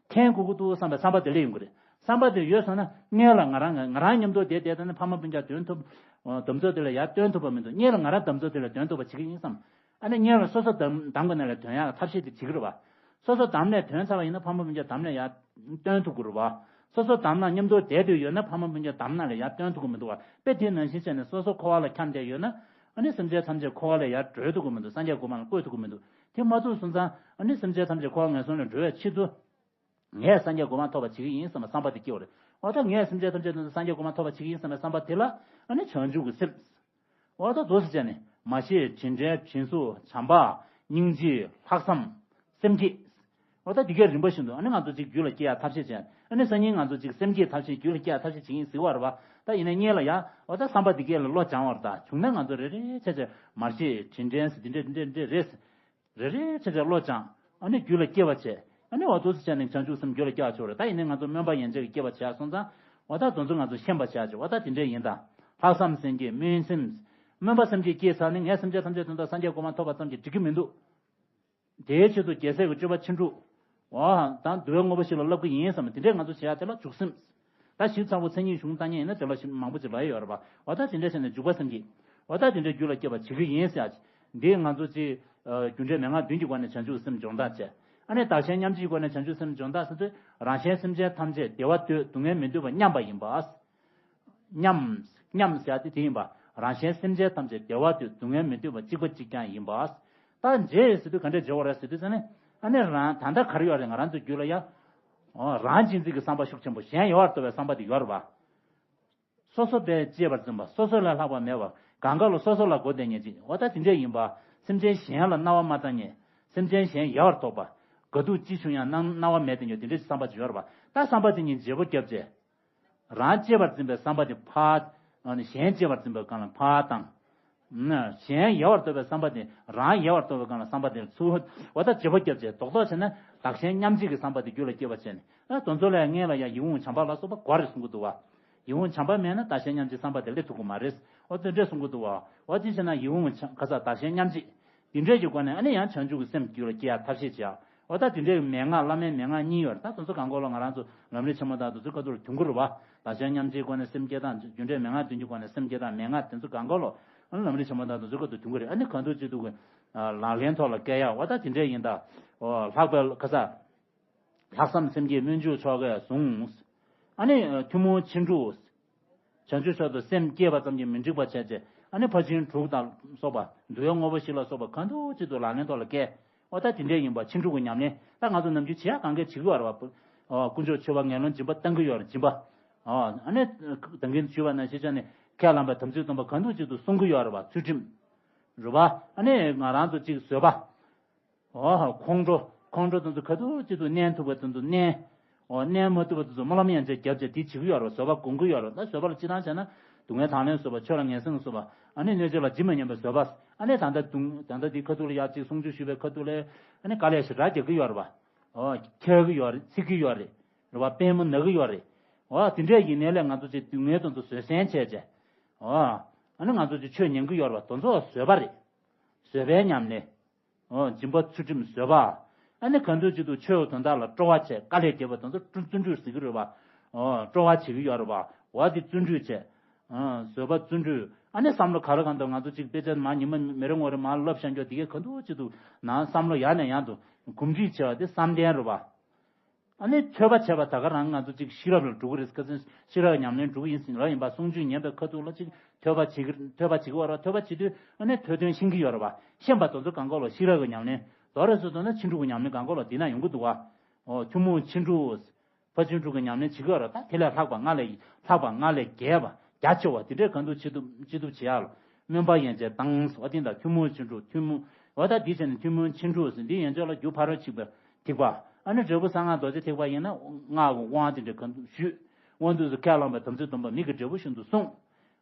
འཐེན་དགོས་ཀྱི་འདུག་བསམ་པའི་བསམ་པ་དེ་སླེབས་ཡོང་གི་རེད། བསམ་པ་དེ་ཡོད་སོང་ན་སྔོན་ལ་ང་རང་ང་རང་མཉམ་དུ་བསྡད་བསྡད་ད་ནི་ཕ་མ་སྤུན་ཀྱག་འདོན་ཐུབ། འདམ་རྫབ་དེ་ལ་ཡ་འདོན་ཐུབ་པ་མི་འདུག་སྔོན་ལ་ང་རང་འདམ་རྫབ་དེ་ལ་འདོན་ཐུབ་པ་བྱེད་ཀྱི་ཡིན་བསམ། ཨ་ནི་དམྱལ་བ་སོ་སོ་བདམས་བདམས་དགོས་ན་ལས་དོན་ཡག་ཐབས་ཤེས་དེ་བྱེད་ཀྱི་རེད་བ། སོ་སོ་བདམས་ནས་དོན་ཚར་བ་ཡིན་ན་ཕ་མ་སྤུན་ཀྱག་བདམས་ནས་ཡར་བཏོན་ཐུབ་ཀྱི་རེད་བ། སོ་སོ་བདམས་ན་མཉམ་དུ་བསྡད་འདོད་ཡོད་ན་ཕ་མ་སྤུན་ཀྱག་བདམས་ན་ལས་ཡར་བཏོན་ཐུབ་ཀྱི་མི་འདུག་བ། དཔེ་དེ་ནང་བཞིན་བྱས་ནས་སོ་སོ་འཁོར་བ་ལ་འཁྱམས་བསྡད་ཡོད་ན། ཨ་ནི་སེམས་ཅན་ཐམས་ཅད་འཁོར་བ་ལས་ཡར་གྲོལ་ཐུབ་ཀྱི་མི་འདུག་སངས་རྒྱས་གོ་འཕང་ལ་བཀོད་ཐུབ་ཀྱི་མི་འདུག་དེ་མ་ཐུབ་སོང་ཙང་ཨ་ནི་སེམས་ཅན་ཐམས་ཅད་འཁོར་བ་ངན་སོང་ལས་སྒྲོལ་བའི་ཆེད་དུ། ངས་སངས་རྒྱས་གོ་འཕང་ཐོབ་པ་བྱེད་ཀྱི་ཡིན་བསམ་པའི་བསམ་པ་དེ་སྐྱེ་བ་རེད། འོ་ད་ངས་སེམས་ཅན་ཐམས་ཅད་དོན་དུ་སངས་རྒྱས་གོ་འཕང་ཐོབ་པ་བྱེད་ཀྱི་ཡིན་བསམ་པའི་བསམ་པ་དེ་ལ་ཨ་ནི་བྱང་ཆུབ་ཀྱི་སེམས། འོ་ད་འདུག་སེ་བྱས་ནས་མ་ཤེས་དྲིན་དྲན་དྲིན་གཟོ་བྱམས་པ་སྙིང་རྗེ་ལྷག་བསམ་སེམས་བསྐྱེད། འོ་ད་འདི་གའི་རིམ་པ་བཞིན་དུ་ཨ་ནི་ང་ཚོ་གཅིག་རྒྱུད་ལ་སྐྱེ་ཡག་ཐབས་ཤེས་བྱས། ཨ་ནི་སང་ཉིན་ང་ཚོ་གཅིག་སེམས་བསྐྱེད་ཐབས་ཤེས་རྒྱུད་ལ་སྐྱེ་ཡག་ཐབས་ཤེས་བྱེད་ཀྱི་ཡིན་ཟེར་བ་རེད་བ། ད་ཡིན་ན་སྔོན་ལ་ཡ་འོ་ད་བསམ་པ་འདི་གའི་ལ་བློ་སྦྱང་བ་རེད། ད་བྱུང་ན་ང་ཚོ་རེ་རེ་བྱས་བྱས་མ་ཤེས་དྲིན་དྲན་ཟེར་འདི་འདྲ་འདི་འདྲ་འདི་འདྲ་རེད། རེ་རེ་བྱས་བྱས་བློ་སྦྱང་། ཨ་ནི་རྒྱུད་ལ་སྐྱེ་བ་བྱས། ཨ་ནི་འོ་འདུག་སེ་བྱས་ནས་བྱང་ཆུབ་སེམས་རྒྱུད་ལ་སྐྱེ་བ་ཆོག་རེད། ད་ཡིན་ནའི་ང་ཚོ་སྨོན་པ་ཡན་ཆད་ཀྱིས་སྐྱེ་བ་བྱས་སོང་ཙང་། འོ་ད་དེ་ཚོ་ང་ཚོ་ཤེས་པ་བྱ་ཆོག་འོ་ད་དེ་འདྲས་ཡིན་ད། ལྷག་བསམ་སེམས་བསྐྱེད་སྨོན་སེམས། སྨོན་པ་སེམས་བསྐྱེད་སྐྱེས་ཚར་ནས་ངས་སེམས་ཅན་ཐམས་ཅད་དོན་དུ་སངས་རྒྱས་གོ་འཕང་ཐོབ་པ་ཙམ་གྱིས་འགྲིག་གི་མི་འདུག་དེའི་ཆེད་དུ་རྒྱལ་སྲས་ཀྱི་སྤྱོད་པ་ཕྱིན་དྲུག་འོ་དང་འདུལ་བའི་དངོས་པོ་ཞིག་ལ་བསླབ་ཀྱི་ཡིན་བསམ་དེ་འདྲས་ང་ཚོ་བྱེད་ཡ་དེ་ལ་འཇུག་སེམས། ད་ཞིབ་ཚགས་པོ་མཚན་ཉིད་གཞུང་བཏང་མཁན་ཡིན་ན་དེ་ལ་ཞིབ་མང་པོ་ཅིག་ལབ་ཡོད་རེད་པ། འོ་ད་དེ་འདྲས་བྱས་ནས་འཇུག་པ་སེམས་བསྐྱེད། འོ་ད་དེ་འདྲས་རྒྱུད་ལ་སྐྱེ་བ་བྱེད་ཀྱི་ཡིན་ཟེར་ཡ། འདི་ང་ཚོ་ཅིག་རྒྱུ་འབྲས་མན་ངག་བདུན་གྱི་སྒོ་ནས་བྱང་ཆུབ་སེམས་སྦྱོང་སྟངས་བྱས། ཨ་ནི་བདག་གཞན་མཉམ་བརྗེའི་སྒོ་ནས་བྱང་ཆུབ་སེམས་སྦྱོང་སྟངས་ཟེར་དུས་རང་གཞན་སེམས་ཅན་ཐམས་ཅད་བདེ་བ་འདོད་སྡུག་བསྔལ་མི་འདོད་པ་མཉམ་པ་ཡིན་པ། མཉམ། མཉམ་ཟེར་ཡ་དེ་དེ་ཡིན་པ། རང་གཞན་སེམས་ཅན་ཐམས་ཅད་བདེ་བ་འདོད་སྡུག་བསྔལ་མི་འདོད་པ་གཅིག་པ་གཅིག་རྐྱང་ཡིན་པ། ད་མཇལ་ཟེར་དུས་ག་འདྲས་མཇལ་བ་རེད་ཟེར་དུས་ཙང་ནས། ཨ་ནི་རང་ད་ལྟ་ག་རེ་ཡོད་རེད་ང་རང་ཚོའི་རྒྱུད་ལ་ཡ། འོ་རང་གཅེས་འཛིན་གྱི་བསམ་པ་ཤུགས་ཆེན་པོ་གཞན་ཡལ་བར་དོར་བའི་བསམ་པ་དེ་ཡོད་རེད་པ། སོ་སོ་བས་གཅེས་པར་འཛིན་པ་སོ་སོ་ལས་ལྷག་པ་མེད་པ་གང་ག་ལ་སོ་སོ་ལ་མགོ་བསྟན་མཁན་ཅིག་འོ་ད་དེ་འདྲས་ཡིན་པ། སེམས་ཅན་གཞན་ལ་སྣང་བ་མ་བཏང་མཁན། སེམས་ཅན་གཞན་ཡལ་བར་དོར་བ། དགའ་སྡུག་ཅི་བྱུང་ཡང་སྣང་སྣང་བ་མེད་དེ་ཉོ་དེ་འདྲས་བསམ་པ་ཅིག་ཡོད་རེད་པ། ད་བསམ་པ་དེ་གཉིས་བརྗེ་པོ་བརྒྱབ་བྱས། རང་གཅེས་པར་འཛིན་པའི་བསམ་པ་དེ་ཕར། ཨ་ནི་གཞན་གཅེས་པར་འཛིན་པའི་སྒང་ལ་ཕར་བཏང་། ན་གཞན་ཡལ་བར་དོར་བའི་བསམ་པ་དེ་རང་ཡལ་བར་དོར་བའི་སྒང་ལ་བསམ་པ་དེ་ཚུར། འོ་ད་བརྗེ་པོ་བརྒྱབ་བྱས་རྡོག་རྡོག་བྱས་ན་བདག་གཞན་མཉམ་བརྗེ་གི་བསམ་པ་དེ་རྒྱུད་ལ་སྐྱེ་བ་བྱས་ནས། ཨ་དེ་ཚོ་ལས་སྔོན་ལ་ཡང་ཡིད་འོང་བྱམས་པ་ལ་སོགས་པ་དགོས་རེད་གསུང་གི་འདུག་བ། ཡིད་འོང་བྱམས་པ་མེད་ན་བདག་གཞན་མཉམ་བརྗེའི་བསམ་པ་དེ་སླེབས་ཐུབ་ཀྱི་མ་རེད། འོ་དེ་འདྲས་གསུང་གི་འདུག་བ། འོ་དེ་བྱས་ན་ཡིད་འོང་བྱམས་ཁ་ས་བདག་གཞན་མཉམ་བརྗེ། དེ་འདྲས་ཀྱི་སྒོ་ནས་ཨ་ནི་ཡང་བྱང་ཆུབ་ཀྱི་སེམས་རྒྱུད་ལ་སྐྱེ་ཡག་ཐབས་ཤེས་བྱེད་ཡག་འོ་ད་དེ་འདྲའི་མན་ངག་བླ་མའི་མན་ངག་གཉིས་ཡོད་རེད། ད་དེ་ཚོ་གང་གོ་ལོ་ང་རང་ཚོ་ལམ་རིམ་ཆེན་མོ་དང་དེ་ཚོའི་ཁ་ཐུག་ལ་དུང་གི་རེད་བ། བདག་གཞན་མཉམ་བརྗེའི་སྒོ་ནས་སེམས་བསྐྱེད་དང་རྒྱུ་འབྲས་མན་ངག་བདུན་གྱི་སྒོ་ནས་སེམས་བསྐྱེད་དང་མན་ངག་དེ་ཚོ་གང་གོ་ལོ། ཨ་ནི་ལམ་རིམ་ཆེན་མོ་དང་དེ་ཚོའི་ཁ་ཐུག་དུང་གི་རེད། ཨ་ནི་གང་ཐུག་ཅི་ཐུག་གི་ལག་ལེན་ཐོག་ལ་བཀལ་ཡག་འོ་ད་དེ་འདྲས་ཡིན་ད། ལྷག་པའི་ཁ་ས། ལྷག་བསམ་སེམས་བསྐྱེད་སྨོན་འཇུག་ཆོ་གས་བཟུང་། ཨ་ནི་ཐུན་མོང་ཕྱིན་དྲུག་བྱང་ཆུབ་མཆོག་ཏུ་སེམས་བསྐྱེད་པ་ཙམ་གྱིས་མི་འགྲིག་པ་བྱས་རྗེས་ཨ་ནི་ཕར་ཕྱིན་དྲུག་དང་སོགས་པ་འདུལ་བའི་དངོས་པོ་བཞི་ལ་སོགས་པ་གང་ཐུག་ཅི་ཐུག་ལག་ལེན་ཐོག་ལ་བཀལ། འོ་ད་དེ་འདྲས་ཡིན་པ་ཕྱིན་དྲུག་གི་ཉམས་ལེན་ད་ང་ཚོ་ནམ་རྒྱུན་བྱེད་ཡག་གང་གས་བྱེད་ཀྱི་ཡོད་རེད་བ། དཀོན་མཆོག་མཆོད་པ་ངན་སློང་སྦྱིན་པ་བཏང་གི་ཡོད་རེད་སྦྱིན་པ། ཨ་ནི་ད་གིན་ཞུས་པ་ནང་བཞིན་བྱས་ནས་ཁས་བླངས་པའི་དམ་ཚིག་སྡོམ་པ་གང་ཐུག་ཅི་ཐུག་སྲུང་གི་ཡོད་རེད་བ་ཚུལ་ཁྲིམས། རེད་བ། ཨ་ནི་ང་རང་ཚོ་གཅིག་བཟོད་པ། འོ། ཁོང་ཁྲོ། ཁོང་ཁྲོ་དེ་ཚོ་ག་དུས་ཅི་ཐུག་མནན་ཐུབ་པ་དེ་ཚོ་མནན། འོ། མནན་མ་ཐུབ་པ་དེ་ཚོ་སྨོན་ལམ་ཡན་ཆད་བརྒྱབ་བྱས་དེ་བྱེད་ཀྱི་ཡོད་རེད། བཟོད་པ་སྒོམ་གྱི་ཡོད་རེད། ད་བཟོད་པ་ལ་སྤྱིར་བཏང་བྱས་ན་སྡུག་བསྔལ་དང་ལེན་བཟོད་པ། ཆོས་ལ་ངན་སེམས་བཟོད་པ། ཨ་ནི་གནོད་བྱེད་ལ་ཇི་མ་ཉམས་པའི་བཟོད་པ། ཨ་ནི་ད་ལྟ་དུང་ད་ལྟ་འདི་ཁ་ཐུག་ལ་ཡར་ཅིག་གསུང་ཆོས་ཞུས་པའི་ཁ་ཐུག་ལ་ཨ་ནི་དཀའ་ལས་ཞེ་དྲག་རྒྱག་གི་ཡོད་རེད་པ། འོ། འཁྱལ་གྱི་ཡོད་རེད། འཚིག་གི་ཡོད་རེད། རེད་པ། པུས་མོ་ན་གི་ཡོད་རེད། འོ། དེ་འདྲས་ཡིན་ནའི་ལས་ང་ཚོ་ཅིག་སྡུག་བསྔལ་དེ་ཚོ་བཟོད་བསྲན་བྱས་བྱས། འོ། ཨ་ནི་ང་ཚོ་ཅིག་ཆོས་ཉན་གྱི་ཡོད་རེད་པ། དེ་ཚོ་བཟོད་པ་རེད། བཟོད་པའི་ཉམས་ལེན། འོ། སྦྱིན་པ་ཚུལ་ཁྲིམས་བཟོད་པ། ཨ་ནི་གང་འདོད་ཅི་ཐུག་ཆོས་དོན་དག་ལ་སྤྲོ་བ་བྱས་དཀའ་ལས་བརྒྱབ་པ་དང་བརྩོན་འགྲུས་ཟེར་གྱི་རེད་པ། འོ། སྤྲོ་བ་བྱེད་ཀྱི་ཡོད་རེད་པ། འོ། དེ་བརྩོན་འགྲུས་བྱས། ཨ། བཟོད་པ་བརྩོན་འགྲུས། ཨ་ནི་བསམ་བློ་ག་རེ་གང་འདོད་ང་ཚོ་གཅིག་དཔེ་ཆ་མ་ཉི་མ་མི་རེ་ངོ་རེ་མ་བསླབ་བཞག་རྒྱུ་དེ་གས་གང་འདོད་ཅི་ཐུག་ནང་བསམ་བློ་ཡར་ནས་ཡར་དུ་གོམས་འདྲིས་བྱས་པ་དེ་བསམ་གཏན་རེད་པ། ཨ་ནི་ཐོས་པ་བྱས་པ་ད་ག་རང་ང་ཚོ་གཅིག་ཤེས་རབ་ལ་འགྲོ་གི་རེད། ཁ་སང་ཤེས་རབ་ཉམས་ལེན་འགྲོ་གི་ཡིན་ཟེར་ལབ་ཡིན་པ། གསུང་ཆོས་ཉན་པའི་ཁ་ཐུག་ལ་གཅིག་ཐོས་པ་བྱེད་ཀྱི་ཐོས་པ་བྱེད་ཀྱི་ཡོད་རེད་པ། ཐོས་པ་བྱེད་དུས་ཨ་ནི་ཐོས་དོན་ཤེས་ཀྱི་ཡོད་རེད་པ། ཤེས་པ་དེ་ཚོ་གང་ག་ལོ་ཤེས་རབ་ཀྱི་ཉམས་ལེན་དོ་རེད་ཟེར་དུས་ན་ཕྱིན་དྲུག་གི་ཉམས་ལེན་གང་ག་ལོ་དེ་ན་ཡོང་གི་འདུག་བ། འོ། ཐུན་མོང་ཕྱིན་དྲུག་ཕར་ཕྱིན་དྲུག་གི་ཉམས་ལེན་བྱེད་ཀྱི་ཡོད་རེད། ད་དེ་ལས་ལྷག་པ་སྔར་ལས་ལྷག་པ་སྔར་ལས་རྒྱས་པ་རྒྱ་ཆེ་བ་དེ་འདྲའི་གང་ཐུག་ཅི་ཐུག་ཅི་ཐུབ་བྱེད་ཡག་ལ་སྨོན་པ་ཡན་ཆད་བཏང་ཟེར་བ་དེ་འདྲ། ཐུན་མོང་ཕྱིན་དྲུག་ཐུན་མོང་། འོ་ད་འདི་བྱས་ནས་ཐུན་མོང་ཕྱིན་དྲུག་ཟེར་འདི་ཡན་ཆད་ལ་རྒྱུ་ཕ་རོལ་ཕྱིན་པའི་ཐེག་པ། ཨ་ནི་འབྲས་བུ་གསང་སྔགས་རྡོ་རྗེ་ཐེག་པ་ཡིན་ན་སྔགས་ཀྱི་དབང་དེ་འདྲ་གང་ཐུག་ཞུས། དབང་དུས་སུ་ཁས་བླངས་པའི་དམ་ཚིག་སྡོམ་པ་མིག་གི་འབྲས་བུ་བཞིན་དུ་བསྲུང་།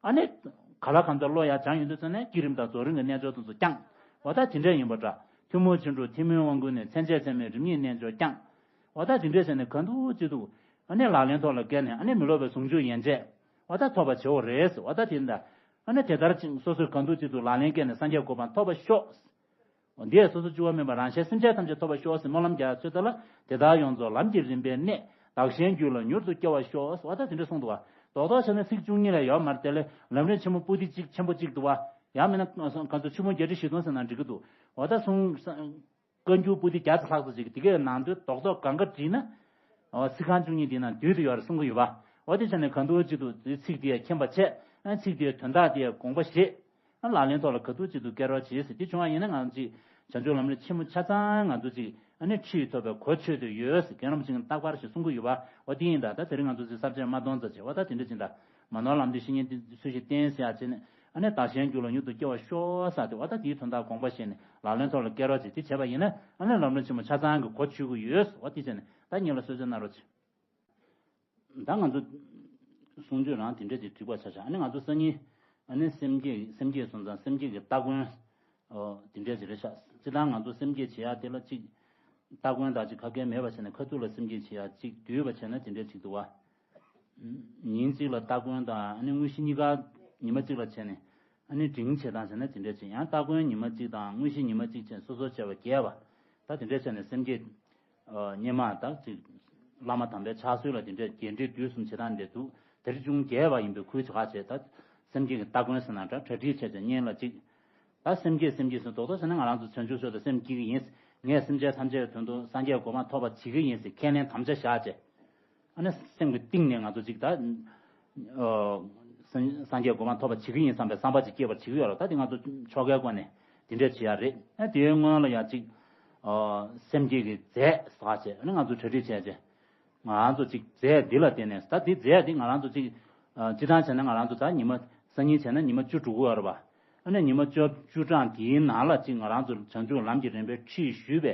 ཨ་ནི། ག་ལ་གང་འདོད་བློ་ཡར་སྦྱངས་ཡོང་དུས་ཙམ་ནས་བསྐྱེད་རིམ་དང་རྫོགས་རིམ་གྱི་རྣལ་འབྱོར་དེ་ཚོ་བསྐྱངས། འོ་ད་དེ་འདྲ་ཡིན་པ་འདྲ། ཐུན་མོང་ཕྱིན་དྲུག་ཐེག་དམན་དབང་བསྐུར་ནས་མཚན་བཅས་ཚད་མེད་རིམ་གཉིས་རྣལ་འབྱོར་བསྐྱངས། འོ་ད་དེ་འདྲས་བྱས་ནས་གང་ཐུག་ཅི་ཐུག་ཨ་ནི་ལག་ལེན་ཐོག་ལ་བཀལ་ནས་ཨ་ནི་མི་སློབ་པའི་ཟུང་འཇུག་ཡན་ཆད། འོ་ད་ཐོབ་པ་བྱེད་འོ་རེད་ཟེར། འོ་ད་དེ་འདྲ། ཨ་ནི་དེ་ལྟར་ཅིག་སོ་སོས་གང་ཐུག་ཅི་ཐུག་ལག་ལེན་བཀལ་ནས་སངས་རྒྱས་གོ་འཕང་ཐོབ་པར་ཤོག་འདིས་སོ་སོ་སྐྱེ་བོ་མིན་པ་རང་གཞན་སེམས་ཅན་ཐམས་ཅད་ཐོབ་པར་ཤོག་ཟེར་སྨོན་ལམ་རྒྱག་ཚོད་ལྟ་ལ་དེ་དག་ཡོངས་རྫོགས་ལམ་གྱི་རིམ་པའི་གནད། བདག་གཞན་རྒྱུད་ལ་མྱུར་དུ་སྐྱེ་བར་ཤོག་འོ་ད་དེ་འདྲ་གསུངས་འདུག་བ། རྡོག་རྡོག་བྱས་ན་ཚིག་བཅུ་གཉིས་ལས་ཡོད་མ་རེད། དེ་ལས་ལམ་རིམ་ཆེན་མོ་པོ་ཏི་གཅིག་ཆེན་པོ་གཅིག་འདུག་བ། ཡང་མིན་ན་ག་ཚོད་ཆུ་མོ་བརྒྱད་ཁྲི་བཞི་སྟོང་ཟེར་ན་འགྲིག་གི་འདུག་འོ་ད་གསུང་བཀའ་འགྱུར་པོ་ཏི་བརྒྱ་ཙམ་ལྷག་ཙམ་ཅིག་དེ་གའི་ནང་དོན་རྡོག་རྡོག་གང་ག་བྲིས་ན། འོ་ཚིག་རྐང་བཅུ་གཉིས་དེ་ནང་བསྡུས་ཏེ་ཡོད་རེད་གསུང་གི་ཡོད་པ། འོ་དེ་བྱས་ནས་གང་འདུལ་ཅིག་ཏུ་ཚིག་དེ་ཡང་མཁྱེན་པ་བྱས། ཚིག་དེའི་དོན་དག་དེ་ཡང་དགོངས་པ་བཞེས། ལག་ལེན་ཐོག་ལ་ག་དུས་ཅིག་ཏུ་བསྐྱལ་རོགས་བྱེད་ཟེར། དེ་བྱུང་བ་ཡིན་ན་ང་ཚོ་ཅིག་བྱང་ཆུབ་ལམ་རིམ་ཆེན་མོ་ཆ་ཚང་ང་ཚོ་ཅིག་ཨ་ནི་ཁྲིད་ཐུབ་པའི་གོ་ཆོད་དུ་ཡོད་ཟེར། རྒན་རིན་པོ་ཆེ་གིས་རྟག་པར་ཞིག་གསུང་གི་ཡོད་པ། འོ་དེ་ཡིན་ད། ད་དེ་རིང་ང་ཚོ་ཅིག་ས་བཅད་མ་སྟོང་ཙམ་བྱས། འོ་ད་དེ་འདྲ་ཅིག་ད་མ་ནོར་ལམ་འདི་བཤེས་གཉེན་འདི་ཚོས་ཤིག་བསྟན་ཟེར་ཡ་བྱས་ནས། ཨ་ནི་བདག་གཞན་རྒྱུད་ལ་མྱུར་དུ་སྐྱེ་བར་ཤོག་ཟེར་ཏེ། འོ་ད་དེའི་དོན་དག་དགོངས་པ་བཞེས་ནས་ལག་ལེན་ཐོག་ལ་བསྐྱལ་རོགས་བྱེད། དེ་བྱས་པ་ཡིན་ན་ཨ་ནི་ལམ་རིམ་ཆེན་མོ་ཆ་ཚང་གི་གོ་ཆོད་ཀྱི་ཡོད། འོ་དེ་བྱས་ནས་ད་ཉིད་ལ་གསོལ་ཇ་གནང་རོགས་བྱེད། ད་ང་ཚོ་གསུང་ཆོས་རང་དེ་འདྲས་ཅིག་འགྲིག་པ་ཆགས་ཤག་ཨ་ནི་ང་ཚོ་སང་ཉིན་ཨ་ནི་སེམས་བསྐྱེད་སེམས་བསྐྱེད་སོང་ཙང་སེམས་བསྐྱེད་ཀྱི་སྟ་གོན། ཨོ་དེ་འདྲས་ཅིག་རེད་ཤག་སྤྱིར་བཏང་ང་ཚོ་སེམས་བསྐྱེད་བྱེད་ཡག་དེ་ལ་ཅིག་སྟ་གོན་དང་ཅིག་ཁ་གས་མེད་པ་བྱས་ནས་ཁ་ཐུག་ལ་སེམས་བསྐྱེད་བྱེད་ཡག་ཅིག་བསྡུས་པ་བྱས་ན་དེ་འདྲས་ཅིག་འདུག་བ། ཉིན་གཅིག་ལ་སྟ་གོན་དང་ཨ་ནི་དངོས་གཞི་གཉིས་ཀ་ཉི་མ་གཅིག་ལ་བྱས་ནས་ཨ་ནི་འབྲིང་བྱེད་སྟངས་བྱས་ན་དེ་འདྲས་ཅིག་ཡང་སྟ་གོན་ཉི་མ་གཅིག་དང་དངོས་གཞི་ཉི་མ་གཅིག་བྱས་ནས་སོ་སོར་བྱས་པ་བརྒྱད་པ། ད་དེ་འདྲས་བྱས་ནས་སེམས་བསྐྱེད། སྙེ་མ་དང་ཅིག་བླ་མ་དམ་པའི་ཕྱག་སྲོལ་ལ་དེ་འདྲའི་རྒྱས་འབྲིང་བསྡུས་གསུམ་བྱེད་སྟངས་འདྲ་འདུག་དེ་རིགས་ཅུང་རྒྱས་པ་ཡིན་པའི་ཁུལ་བྱེད་ཁ་བྱས། ད་སེམས་བསྐྱེད་ཀྱི་སྟ་གོན་ཟེར་ན་འདྲ། གྲ་སྒྲིག་བྱས་བྱས་བསྙེན་ལ་ཅིག་ད་སེམས་བསྐྱེད་སེམས་བསྐྱེད་ཟེར་རྡོག་རྡོག་བྱས་ན་ང་རང་ཚོ་བྱང་ཆུབ་མཆོག་ཏུ་སེམས་བསྐྱེད་ཀྱི་ཡིན། ངས་སེམས་ཅན་ཐམས་ཅད་དོན་དུ་སངས་རྒྱས་གོ་འཕང་ཐོབ་པར་བྱེད་ཀྱི་ཡིན་ཟེར་ཁས་ལེན་དམ་བཅའ་བཞག་བྱས། ཨ་ནི་སེམས་ཀྱི་གཏིང་ནས་ང་ཚོ་ཅིག་ད། ཨོ། སངས་སངས་རྒྱས་གོ་འཕང་ཐོབ་པར་བྱེད་ཀྱི་ཡིན་བསམ་པའི་བསམ་པ་ཅིག་སྐྱེས་པར་བྱེད་ཀྱི་ཡོད་རེད། ད་དེ་ང་ཚོ་ཆོ་གའི་སྒོ་ནས་དེ་འདྲས་བྱེད་ཡ་རེད། ཨ་དེའི་སྔོན་ལ་ཡ་ཅིག་ཨོ། སེམས་བསྐྱེད་ཀྱི་རྫས་ཟེར་བྱས་ཨ་ནི་ང་ཚོ་གྲ་སྒྲིག་བྱས་བྱས། ང་ཚོ་ཅིག་རྫས་འདི་ལ་བརྟེན་ནས། ད་དེ་རྫས་འདི་ང་རང་ཚོ་ཅིག་ཨ་སྤྱིར་བཏང་བྱས་ན་ང་རང་ཚོ་ད་ཉི་མ་སང་ཉིན་བྱས་ན་ཉི་མ་བཅུ་འགྲོ་གི་ཡོད་རེད་པ། ཨ་ནི་ཉི་མ་བཅུ་བཅུ་གྲངས་དེའི་ནང་ལ་ཅིག་ང་རང་ཚོ་བྱང་ཆུབ་ལམ་གྱི་རིམ་པའི་ཁྲིད་ཞུས་པའི།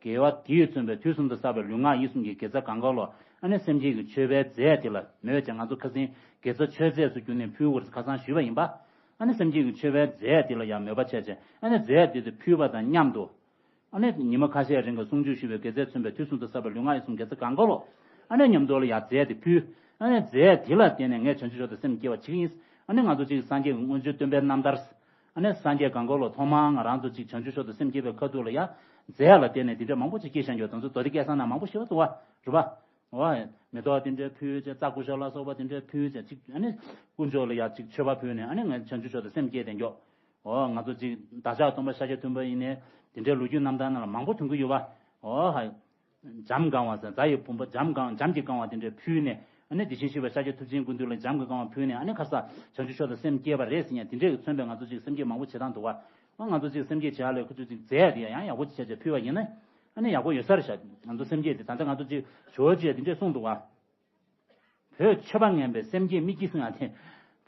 དགེ་བ་དེས་མཚོན་པའི་དུས་གསུམ་དུ་བསགས་པའི་ལུས་ངག་ཡིད་གསུམ་གྱི་དགེ་རྩ་གང་ག་ལོ། ཨ་ནི་སེམས་བསྐྱེད་ཀྱི་མཆོད་པའི་རྫས་དེ་ལ་མོས་ཀྱང་། ང་ཚོ་ཁ་སང་དགེ་རྩ་མཆོད་རྫས་སུ་གྱུར་ནས་ཕུལ་དགོས་ཁ་སང་ཞུས་པ་ཡིན་པ། ཨ་ནི་སེམས་བསྐྱེད་ཀྱི་མཆོད་པའི་རྫས་དེ་ལ་ཡང་མོས་པ་བྱས་བྱས། ཨ་ནི་རྫས་དེ་དེ་ཕུལ་བ་དང་མཉམ་དུ། ཨ་ནི་ཉི་མ་ཁ་ཤས་རིང་གི་གསུང་ཆོས་ཞུས་པའི་དགེ་རྩས་མཚོན་པའི་དུས་གསུམ་དུ་བསགས་པའི་ལུས་ངག་ཡིད་གསུམ་དགེ་རྩ་གང་ག་ལོ། ཨ་ནི་མཉམ་དུ་ལ་ཡང་རྫས་དེ་ཕུལ། ཨ་ནི་རྫས་དེ་ལ་བརྟེན་ནས་ངས་བྱང་ཆུབ་མཆོག་ཏུ་སེམས་བསྐྱེད་པ་བྱེད་ཀྱི་ཡིན། ཨ་ནི་ང་ཚོ་གཅིག་སངས་རྒྱས་ཀྱི་མངོན་སྤྱོད་སྟོན་པའི་རྣམ་ཐར། ཨ་ནི་སངས་རྒྱས་གང་ག་ལོ་ཐོག་མར་ང་རང་ཚོ་གཅིག་བྱང་ཆུབ་མཆོག་ཏུ་སེམས་བསྐྱེད་པའི་ཁ་ཐུག་ལ་ཡ། རྫས་ལ་བརྟེན་ནས་དེ་འདྲ་མང་པོ་ཅིག་སྐྱེས་བཞག་ཡོད། དེ་ཚོ་མདོ་སྡེ་སྐལ་བཟང་ནང་མང་པོ་ཞིག་ལ་འདུག་བ། རེད་པ། འོ། མེ་ཏོག་དེ་འདྲ་ཕུལ་བྱས། རྩྭ་ཀུ་ཤ་ལ་སོགས་པ་དེ་འདྲ་ཕུལ་བྱས། གཅིག་ཨ་ནི་དཀོན་མཆོག་ལ་ཡ་གཅིག་མཆོད་པ་ཕུལ་ནས། ཨ་ནི་ངས་བྱང་ཆུབ་མཆོག་ཏུ་སེམས་བསྐྱེད་དེ་མགྱོགས། འོ། ང་ཚོ་གཅིག་བདག་ཅག་སྟོན་པ་ཤཱཀྱ་ཐུབ་པ་ཡིན་ནའི་དེ་འདྲའི་ལོ་རྒྱུས་རྣམ་ཐར་ནང་ལ་མང་པོ་ཐོན་གྱི་ཡོད་པ། འོ་ཧ། འཇམ་བཀང་བ་ཟེར། རྫ་ཡི་བུམ་པ་འཇམ་བཀང་། འཇམ་གྱིས་བཀང་བ་དེ་འདྲ་ཕུལ་ནས། ཨ་ནི་དེ་བཞིན་གཤེགས་པ་ཤཱཀྱ་ཐུབ་ཆེན་ཀུན་འདུས་ལ་འཇམ་གྱིས་བཀང་བ་ཕུལ་ནས། ཨ་ནི་ཁ་སང་བྱང་ཆུབ་མཆོག་ཏུ་སེམས་བསྐྱེད་པ་རེད་ཟེར་ཡ་དེ་འདྲས་ཀྱིས་མཚོན་པའི་ང་ཚོ་ཅིག་སེམས་བསྐྱེད་མང་པོ་བྱེད་སྟངས་འདུག་བ། ཨ་ང་ཚོ་ཅིག་སེམས་བསྐྱེད་བྱེད་ཡ་ལ་ཁོ་ཚོ་ཅིག་རྫས་དེ་ཡང་ཡག་པོ་ཅིག་བྱས་བྱས་ཕུལ་བ་ཡིན་ན། ཨ་ནི་ཡག་པོ་ཡོད་ས་རེད་ཤག་ང་ཚོ་སེམས་བསྐྱེད་དེ། ད་ལྟ་ང་ཚོ་ཅིག་ཞོར་ཅིག་དེ་འདྲས་གསུངས་འདུག་བ། བོད་མཆོད་པ་ངན་པས་སེམས་བསྐྱེད་མི་སྐྱིད་གསུང་ཡ་དེ།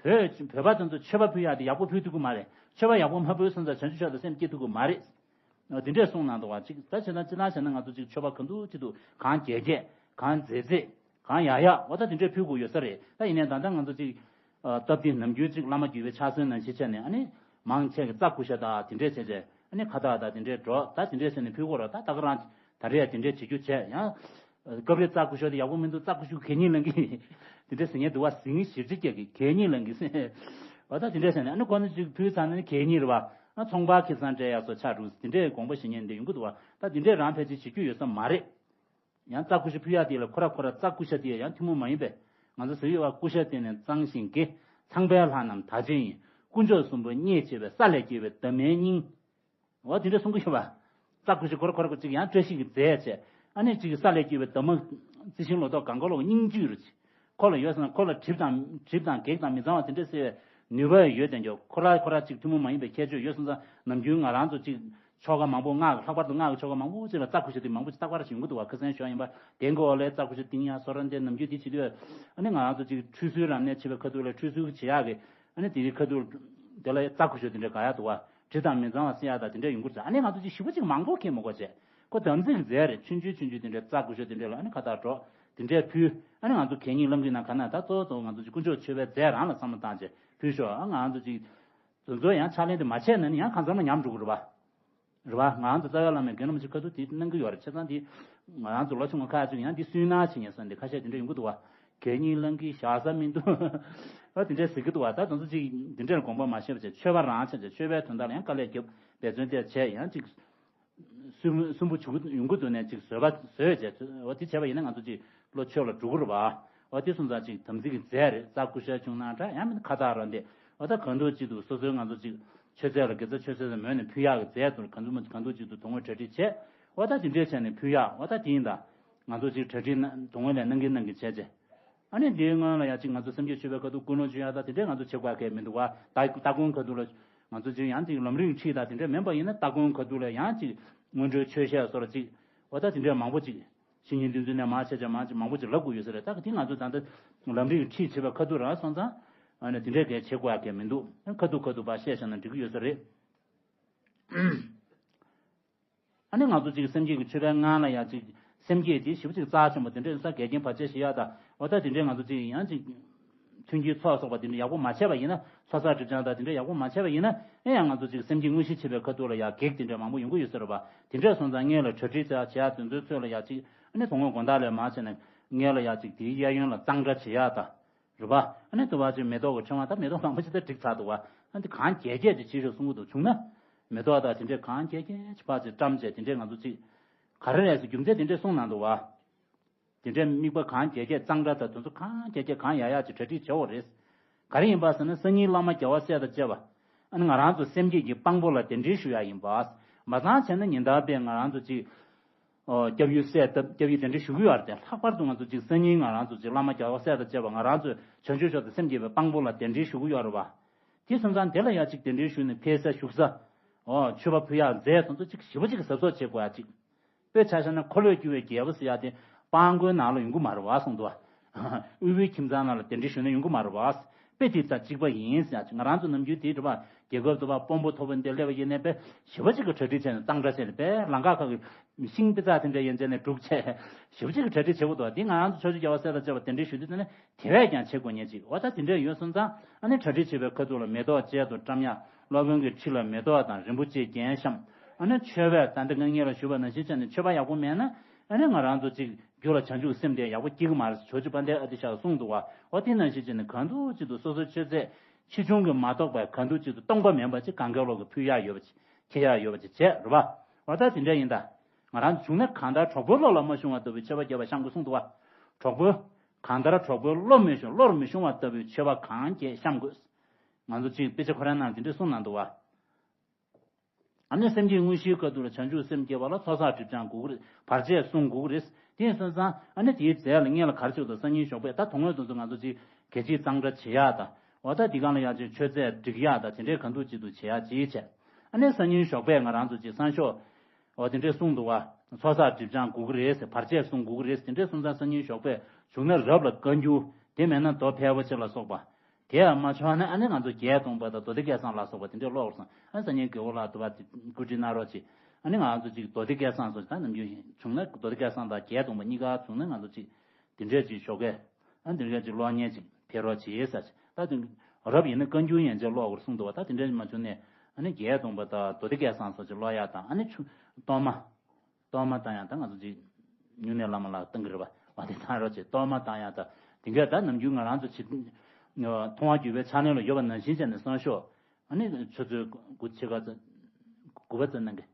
བོད་བོད་པ་ཚོ་ཚོ་མཆོད་པ་ཕུལ་ཡ་དེ་ཡག་པོ་ཕུལ་ཐུབ་ཀྱི་མ་རེད། མཆོད་པ་ཡག་པོ་མ་ཕུལ་སོང་ཙང་བྱང་ཆུབ་མཆོག་ཏུ་སེམས་བསྐྱེད་ཐུབ་ཀྱི་མ་རེད། འོ་དེ་འདྲས་གསུངས་གནང་འདུག་བ། ཅིག་ད་བྱས་ན་ཅི་ལྟར་བྱས་ན་ང་ཚོ་ཅིག་མཆོད་པ་གང་འདུག་ཅི་འདུག་གང་རྒྱས་རྒྱས། གང་མཛེས་མཛེས། གང་ཡག་ཡག། འོ་ད་དེ་འདྲས་ཕུལ་དགོས་ཡོད་ས་རེད། ད་ཡིན་ནའི་ད་ལྟ་ང་ཚོ་ཅིག་ཨ། སྟབས་བདེ་ནམ་རྒྱུན་ཅིག་བླ་མ་བརྒྱུད་པའི་ཕྱག་སྲོལ་ནང་བཞིན་བྱས་ནས། ཨ་ནི་མང་ཆེ་གི་རྩྭ་ཀུ་ཤ་དང་དེ་འདྲས་བྱས་བྱས། ཨ་ནི་ཁ་བཏགས་དང་དེ་འདྲས་སྒྲོག་ད་དེ་འདྲས་བྱས་ནས་ཕུལ་དགོས་རེད། ད་ད་ག་རང་ད་རེས་དེ་འདྲས་བྱེད་རྒྱུ་བྱས། ཡང་སྐབས་རེ་རྩྭ་ཀུ་ཤ་དེ་ཡག་པོ་མི་འདུག་རྩྭ་ཀུ་ཤ་གད་སྙིགས་ལངས་གི། དེ་འདྲས་ཟེར་མཁན་འདུག་བ། ཟིང་ཞིབ་ཅིག་སྐྱེ་གི། གད་སྙིགས་ལངས་གི་ཟེར། འོ་ད་དེ་འདྲས་བྱས་ནས། ཨ་ནི་ཁོ་ཚོ་ཅིག་ཕུལ་ཚར་ན་ནི་གད་སྙིགས་རེད་བ། ཨ་ཚོང་པ་ཁེ་བཟང་སྤྲད་ཡག་སོགས་ཆགས་འགྲོ། དེ་འདྲས་དགོངས་པ་བཞེས་མཁན་འདི་ཡོང་གི་འདུག་བ། ད་དེ་འདྲས་རང་ཕལ་ཆེར་བྱེད་རྒྱུ་ཡོད་ས་མ་རེད། ཡང་རྩྭ་ཀུ་ཤ་ཕུལ་ཡག་དེ་ལ་ཁོ་ར་ཁོ་ར་རྩྭ་ཀུ་ཤ་དེ་ཡང་ཐུན་མོང་མ་ཡིན་པས། ང་ཚོ་ཟེར་གྱི་ཡོད་པ། ཀུ་ཤ་དེ་ནི་གཙང་ཞིང་དགེ། ཚངས་པའི་ལྷ་རྣམས་དག་བྱེད་ཡིན། དཀོན་མཆོག་གསུམ་པོ་མཉེས་བྱེད་པའི། ས་ལས་སྐྱེས་པའི་འདབ་མའི་སྙིང་། འོ་དེ་འདྲ་གསུང་གི་ཡོད་པ། རྩྭ་ཀུ་ཤ་ཁོ་ར་ཁོ་ར་ཅིག་ཡང་བཀྲ་ཤིས་ཀྱི་རྫས་བྱས། ཨ་ནི་ཅིག་ས་ལས་སྐྱེས་པའི་འདབ་མ། རྩི་ཤིང་ལོ་ཏོག་གང་ག་ལོ་སྙིང་བཅུད་རུ་ཅིག་ཁོ་ལ་ཡོད་ཙང་ཁོ་ལ་གྲིབ་དང་གྲིབ་དང་གེགས་དང་མི་གཙང་བ་དེ་འདྲ་སེལ་བའི་ནུས་པ་ཡོད་དེ་འགྱོ། ཁོ་ར་ཁོ་ར་ཅིག་ཐུན་མོང་མ་ཡིན་པའི་ཁྱད་ཆོས་ཡོད་སོང་ཙང་། ནམ་རྒྱུན་ང་རང་ཚོ་ཅིག་ཆོ་ག་མང་པོ་སྔགས། ལྷག་པར་དུ་སྔགས་ཀྱི་ཆོ་ག་མང་པོ་ཅིག་ལ་རྩྭ་ཀུ་ཤ་དེ་མང་པོ་ཅིག་བཏགས་པ་ར་བྱེད་ཀྱི་འདུག་བ། ཁ་སང་ཞུ་བ་ཡིན་པ། དེ་འགོ་ལས་རྩྭ་ཀུ་ཤ་བཏིང་ཡ་སོ་ར་འདི་ནམ་རྒྱུན་དེ་བྱེད་དུས། ཨ་ནི་ང་རང་ཚོ་ཅིག་ཁྲུས་གསོལ་རབ་གནས་བྱེད་པའི་ཁ་ཐུག་ལ་ཁྲུས་གསོལ་བྱེད་ཡག་གི། ཨ་ནི་དེ་རིང་ཁ་ཐུག་དེ་ལ་རྩྭ་ཀུ་ཤ་དེ་འདྲ་དགའ་ཡག་འདུག་བ། དྲི་དང་མི་གཙང་བ་སེལ་ཡག་དང་དེ་འདྲ་ཡོང་གི་འདུག་ཨ་ནི་ང་ཚོ་ཅིག་ཞིབ་པོ་ཅིག་མང་པོ་མཁྱེན་མི་དགོས་བྱས། ཁོ་དམ་ཚིག་གི་རྫས་རེད། ཆུང་ཆུང་ཆུང་ཆུང་དེ་འདྲའི་རྩྭ་ཀུ་ཤ་དེ་འདྲ་ལ་ཨ་ནི་ཁ་བཏགས་སྒྲོག་དེ་འདྲའི་ཕུལ། ཨ་ནི་ང་ཚོ་གད་སྙིགས་ལངས་གི་ན་ག་ན། ད་གཙོ་བོ་གཙོ་བོ་ང་ཚོ་ཅིག་དཀོན་མཆོག་མཆོད་པའི་རྫས་རང་ལ་བསམ་བློ་བཏང་བྱས་ཕུལ་ཤོག་ཨ་ང་ཚོ་ཅིག་དེ་ཚོ་ཡང་ཕྱག་ལེན་དེ་མ་བྱས་ན་ནི་ཡང་གང་ཚང་མ་ཉམས་འགྲོ་གི་རེད་པ། རེད་པ། ང་ཚོ་རྩ་བའི་བླ་མས་རྒན་རིན་པོ་ཆེ་ཁ་ཐུག་དེ་གནང་གི་ཡོད་རེད། བྱས་ཙང་དེ་ང་རང་ཚོ་ལོ་ཆུང་བ་ཁག་ཅིག་ཡང་དེ་སུན་སྣང་བྱེད་མཁན་བཟོ་འདི་ཁ་ཤས་དེ་འདྲ་ཡོང་གི་འདུག་བ། གད་སྙིགས་ལངས་གི། བཞག་ས་མི་འདུག་ཨ་དེ་འདྲ་ཟེར་གི་འདུག་བ། ད་དེ་ཚོ་ཅིག་དེ་འདྲར་དགོངས་པ་མ་བཞེས་པ་བྱས། མཆོད་པ་རང་བྱས་བྱས། མཆོད་པའི་དོན་དག་ལ་ཡང་དཀའ་ལས་བརྒྱབ། འབད་བརྩོན་བྱས་བྱས་ཡང་ཅིག་སུན་སུན་པོ་བྱུང་གི་ཡོང་གི་འདུག་ནས་ཅིག་བཟོད་པ་བཟོད་བྱས། འོ་དེ་བྱས་པ་ཡིན་ན་ང་ཚོ་ཅིག་བློ་ཆོས་ལ་འགྲོ་གི་རེད་པ། འོ་དེ་སོང་ཙང་ཅིག་དམ་ཚིག་གི་རྫས་རེད། རྩྭ་ཀུ་ཤ་བྱུང་ན་འདྲ། ཡང་མིན་ན་ཁ་བཏགས་རང་དེ། འོ་ད་གང་འདུག་ཅིག་ཏུ་སོ་སོའི་ང་ཚོ་ཅིག་མཆོད་རྫས་ལ་དགེ་རྩ་མཆོད་རྫས་ལ་མོས་ནས་ཕུལ་ཡག་གི་རྫས་དུ་གང་འདུག་མ་གང་འདུག་ཅིག་ཏུ་དོ་དངོས་གྲ་སྒྲིག་བྱས། འོ་ད་དེ་འདྲས་བྱས་ནས་ཕུལ་ཡག་འོ་ད་དེ་ཡིན་ད། ང་ཚོ་ཅིག་གྲ་སྒྲིག་ན་དོ་དངོས་ལས་གནང་གིན་གནང་གིན་བྱས་བྱས། ཨ་ནི་འདིའི་སྔོན་ལ་ཡང་ཅིག་ང་ཚོ་སེམས་བསྐྱེད་མཆོད་པའི་ཁ་ཐུག་ཀུན་སློང་བྱུང་ཡག་ད་དེ་འདྲས་ང་ཚོ་བྱེད་དགོས་གལ་མི་འདུག་བ། ད་སྟ་གོན་ཁ་ཐུག་ལ་ང་ཚོ་ཅིག་ཡང་ཅིག་ལམ་རིམ་ཁྲིད་ད་དེ་འདྲས་མིན་པ་ཡིན་ན་སྟ་གོན་ཁ་ཐུག་ལ་ཡང་ཅིག་སྔོན་འགྲོའི་མཆོད་བཤད་བཟོ་འདྲ་ཅིག་འོ་ད་དེ་འདྲས་མང་པོ་ཅིག་བཤེས་གཉེན་བསྟེན་ཚུལ་ནས་མར་བྱས་བྱས་མང་ཅིག་མང་པོ་ཅིག་ལབ་དགོས་ཡོད་ས་རེད། ད་ག་དེ་ང་ཚོ་ད་ལྟ་ལམ་རིམ་ཁྲིད་བྱེད་པའི་ཁ་ཐུག་རང་སོང་ཙང་ཨ་ནི་དེ་འདྲས་གལ་ཆེ་དགོས་ཡག་གལ་མི་འདུག་ཁ་ཐུག་ཁ་ཐུག་ཕར་བཤད་བཞག་ན་འགྲིག་གི་ཡོད་ས་རེད། ཨ་ནི་ང་ཚོ་ཅིག་སེམས་བསྐྱེད་ཀྱི་མཆོད་པའི་སྔོན་ལ་ཡང་ཅིག་སེམས་བསྐྱེད་དེ་ཞེ་པོ་ཅིག་རྩ་ཆེན་པོ་དེ་འདྲས་ས་འགལ་རྐྱེན་བར་ཆད་ཞི་ཡག་དང་འོ་ད་དེ་འདྲས་ང་ཚོ་ཅིག་ཡང་ཅིག་མཐུན་རྐྱེན་ཚོགས་གསོག་པ་དེ་འདྲས་ཡག་པོ་མ་བྱས་པ་ཡིན་ན་ཚོགས་བསགས་སྒྲིབ་སྦྱང་དང་དེ་འདྲས་ཡག་པོ་མ་བྱས་པ་ཡིན་ན་ཨེ་ཡང་ང་ཚོ་ཅིག་སེམས་བསྐྱེད་དངོས་གཞི་བྱེད་པའི་ཁ་ཐུག་ལ་ཡང་གེགས་དེ་འདྲས་མང་པོ་ཡོང་གི་ཡོད་ས་རེད་པ། དེ་འདྲས་སོང་ཙང་སྔོན་ལ་གྲ་སྒྲིག་བྱ་བྱེད་ཡག་དེ་ཚོའི་ཚོད་ལ་ཡང་ཅིག་ཨ་ནི་དོ་དངོས་དགོང་དག་ལས་མར་བྱས་ནས་སྔོན་ལ་ཡང་ཅིག་དེའི་གཡས་གཡོན་ལ་གཙང་སྦྲ་བྱེད་ཡག་དང་། རེད་པ། ཨ་ནི་དུ་བ་ཅིག་མེ་ཏོག་གི་ཕྲེང་བ་ད་མེ་ཏོག་མང་པོ་ཅིག་ད་བསྒྲིགས་ཚར་འདུག་བ། ཨ་འདི་གང་རྒྱས་རྒྱས་ཅིག་བྱེད་ཤོག་གསུང་གི་འདུག་བྱུང་ན། མེ་ཏོག་ད་དེ་འདྲས་གང་རྒྱས་རྒྱས་ཅིག་ཕར་ཅིག་བཀྲམ་བྱས་དེ་འདྲས་ང་ཚོ་ཅིག་ག་རེ་རེད་ཟེར་རྒྱུ་མཚན་དེ་འདྲས་གསུངས་གནང་འདུག་བ། དེ་འདྲས་དམིགས་པ་གང་རྒྱས་རྒྱས་གཙང་སྦྲ་དང་དེ་ཚོ་གང་རྒྱས་རྒྱས་གང་ཡག་ཡག་ཅིག་གྲ་སྒྲིག་བྱེད་དགོས་རེད། ག་རེ་ཡིན་པ་ཟེར་ན་སང་ཉིན་བླ་མ་རྒྱལ་བ་སྲས་དང་བཅས་པ། ཨ་ནི་ང་རང་ཚོ་སེམས་བསྐྱེད་ཀྱི་དཔང་པོ་ལ་གདན་འདྲེན་ཞུ་ཡག་ཡིན་པ། མ་ཚང་བྱས་ན་ཉིན་ལྟར་དཔེ་ང་རང་ཚོ་ཅིག་ཨོ། སྐྱབས་ཡུལ་སྲས་སྟབས་སྐྱབས་ཡུལ་གདན་འདྲེན་ཞུ་གི་ཡོད་རེད་དེ། ལྷག་པར་དུ་ང་ཚོ་ཅིག་སང་ཉིན་ང་རང་ཚོ་ཅིག་བླ་མ་རྒྱལ་བ་སྲས་དང་བཅས་པ་ང་རང་ཚོས་བྱང་ཆུབ་མཆོག་དང་སེམས་བསྐྱེད་པའི་དཔང་པོ་ལ་གདན་འདྲེན་ཞུ་གི་ཡོད་རེད་བ། དེ་སོང་ཙང་དེ་ལ་ཡ་ཅིག་གདན་འདྲེན་ཞུས་ནས་ཕེབས་ས་བཞུགས་ས། ཨོ། མཆོད་པ་ཕུལ་ཡག་རྫས་དེ་ཚོ་ཅིག་ཞེ་པོ་ཅིག་གཟབ་གཟབ་བྱེད་དགོས་ཡ་ཅིག་དཔེ་ཆ་བཞག་ན་འཁོར་ལོས་སྒྱུར་བའི་རྒྱལ་པོ་ཟེར་ཡ་དེ་སྤང་སྒོའི་ནང་ལ་ཡོང་གི་མ་རེད་བ་གསུངས་འདུག་བ། དབུལ་པོའི་ཁྱིམ་ཚང་ནང་ལ་གདན་འདྲེན་ཞུས་ན་ཡོང་གི་མ་རེད་བ། དཔེ་དེ་དང་གཅིག་པ་ཡིན་ཟེར་ཡ་ཅིག་ང་རང་ཚོ་ནམ་རྒྱུན་དེ་རེད་བ། རྒྱལ་ཁབ་དུ་བ་དཔོན་པོ་མཐོ་པོ་འདི་སླེབས་པ་ཡིན་ནའི་དཔེ་ཞེ་པོ་ཅིག་གི་གྲ་སྒྲིག་བྱས་ནས་གཙང་སྦྲ་བྱས་ནས་དཔེ་ལམ་ཁ་ཁ་གི་ཤིང་པི་ཙག་དེ་འདྲ་ཡན་ཆད་ནས་སྒྲུག་བྱས་ཞེ་པོ་ཅིག་གི་གྲ་སྒྲིག་བྱེད་དགོས་འདུག་དེ་ང་རང་ཚོ་ཕྱོགས་བཅུའི་རྒྱལ་བ་སྲས་དང་བཅས་པ་གདན་འདྲེན་ཞུ་དུས་དེ་ནས་དེ་བས་ཀྱང་བྱེད་དགོས་ཉེན་ཅིག་འོ་ད་དེ་འདྲ་ཡོད་སོང་ཙང་ཨ་ནི་གྲ་སྒྲིག་བྱེད་པའི་ཁ་ཐུག་ལ་མེ་ཏོག་གཅལ་དུ་བཀྲམ་ཡག་སློབ་དཔོན་གྱི་ཁྲི་ལ་མེ་ཏོག་དང་རིན་པོ་ཆེའི་རྒྱན་བཤམས། ཨ་ནི་མཆོད་པས་ད་ལྟ་ང་སྔོན་ལ་ཞུས་པ་ནང་བཞིན་བྱས་ནས་མཆོད་པ་ཡག་པོ་མེད་ན་ཨ་ནི་ང་རང་ཚོ་ཅིག་རྒྱུད་ལ་བྱང་ཆུབ་སེམས་དེ་ཡག་པོ་སྐྱེ་གི་མ་རེད་ཟེར་ཇོ་བོ་རྗེ་དཔལ་ལྡན་ཨ་ཏི་ཤ་གསུངས་འདུག་བ། འོ་དེ་ནང་བཞིན་བྱས་ནས་གང་ཐུབ་ཅིག་ཏུ་སོ་སོའི་མཆོད་རྫས་ཆེ་ཆུང་གི་མ་གཏོགས་པའི་གང་ཐུབ་ཅིག་ཏུ་སྟོང་པ་མིན་པ་ཅིག་གང་གའི་ལོག་གི་ཕུལ་ཡག་ཡོད་པ་ཅིག་ཁྱེར་ཡག་ཡོད་པ་ཅིག་བྱས་རེད་བ། འོ་ད་དེ་འདྲ་ཡིན་ད། ང་རང་བྱུང་ན་གང་ལྟར་གྲོགས་པོའི་བློ་ལ་མ་ཤོང་བ་ལྟ་བུའི་མཆོད་པ་རྒྱས་པ་བཤམས་དགོས་གསུངས་འདུག་བ། གྲོགས་པོ། གང་ལྟར་གྲོགས་པོའི་བློ་མི་ཤོང་བློར་མི་ཤོང་བ་ལྟ་བུའི་མཆོད་པ་གང་རྒྱས་བཤམས་དགོས། ང་ཚོ་ཅིག་དཔེ་ཆ་ཁོ་རང་ནང་དེ་འདྲ་གསུངས་གནང་འདུག་བ། ཨ་ནི་སེམས་བསྐྱེད་དངོས་གཞིའི་སྐབས་དུ་ལ་བྱང་ཆུབ་སེམས་བསྐྱེད་པ་ལ་ཚོགས་བསགས་སྒྲིབ་སྦྱང་དགོས་ཀྱི་རེད། བར་ཆད་སྲུང་དགོས་ཀྱི་རེད། དེ་ཡིན་སོང་ཙང་ཨ་ནི་དེའི་རྗེས་ལ་སྔོན་ལ་ག་རེ་བྱེད་དགོས་འདུག་སང་ཉིན་ཞོགས་པས་ད་དོན་དངོས་དུ་ང་ཚོ་ཅིག་གལ་ཆེའི་གཙང་སྦྲ་བྱེད་ཡག་དང་། འོ་ད་འདི་གང་ལ་ཡག་ཅིག་མཆོད་རྫས་སྒྲིག་ཡག་དང་དེ་འདྲའི་གང་ཐུབ་ཅིག་ཏུ་བྱེད་ཡག་ཅིག་བྱས། ཨ་ནི་སང་ཉིན་ཞོགས་པས་ང་རང་ཚོ་ཅིག་སང་ཞོགས། འོ་དེ་འདྲའི་གསུངས་འདུག་བ། ཚོགས་བསགས་སྒྲིབ་སྦྱང་དགོས་ཀྱི་རེད་ཟེར་བར་ཆད་སྲུང་དགོས་ཀྱི་རེད་ཟེར་དེ་འདྲའི་གསུངས་ཙང་སང་ཉིན་ཞོགས་པས་བྱུང་ན་རབ་ལ་བཀའ་འགྱུར་དེ་མེད་ན་རྡོ་ཕལ་པོ་ཆེ་ལ་སོགས་པ། དེ་ཡང་མ་བྱུང་ན་ཨ་ནི་ང་ཚོ་བརྒྱད་སྟོང་པ་དང་མདོ་སྡེ་སྐལ་བཟང་ལ་སོགས་པ་དེ་འདྲའི་ཀློག་རོགས་གསུངས། ཨ་ནི་སང་ཉིན་དགེ་བོ་ལགས་དུ་བ་དེ་བཀོད་སྒྲིག་གནང་རོགས་གྱིས། ཨ་ནི་ང་ཚོ་ཅིག་མདོ་སྡེ་སྐལ་བཟང་སོགས་ད་ནམ་རྒྱུན་བྱུང་ན་མདོ་སྡེ་སྐལ་བཟང་དང་བརྒྱད་སྟོང་པ་གཉིས་ཀ་བྱུང་ན་ང་ཚོ་ཅིག་དེ་འདྲས་ཅིག་ཞོགས་ཀས། ཨ་དེ་འདྲས་ཅིག་ཀློག་མཁན་ཅིག་ཕེབས་རོགས་བྱེད་ཟེར་ཅིག་ད་དེ་རབ་ཡིན་ན་བཀའ་འགྱུར་ཡན་ཆད་ཀློག་དགོས་གསུངས་འདུག་བ། ད་དེ་འདྲས་མ་བྱུང་ནས་ཨ་ནི་བརྒྱད་སྟོང་པ་དང་མདོ་སྡེ་སྐལ་བཟང་སོགས་ཅིག་ཀློག་ཡག་དང་ཨ་ནི་ཆུ་གཏོར་མ། གཏོར་མ་བཏང་ཡག་ད་ང་ཚོ་ཅིག་སྨྱུང་གནས་བླ་མ་ལ་བཏང་གི་རེད་པ། བ་དེ་བཏང་རོགས་བྱེད། གཏོར་མ་བཏང་ཡག་ད་དེ་འདྲས་ད་ནམ་རྒྱུན་ང་རང་ཚོ་ཅིག་མཐོང་བ་བརྒྱུད་པའི་ཕྱག་ལེན་ལ་ཡོད་པ་ནང་བཞིན་བྱས་ནས་སང་ཞོགས་ཨ་ནི་ཆུ་ཚོད་དགུ་ཕྱེད་ཀ་ཙམ་དགུ་པ་ཙམ་གནང་གི་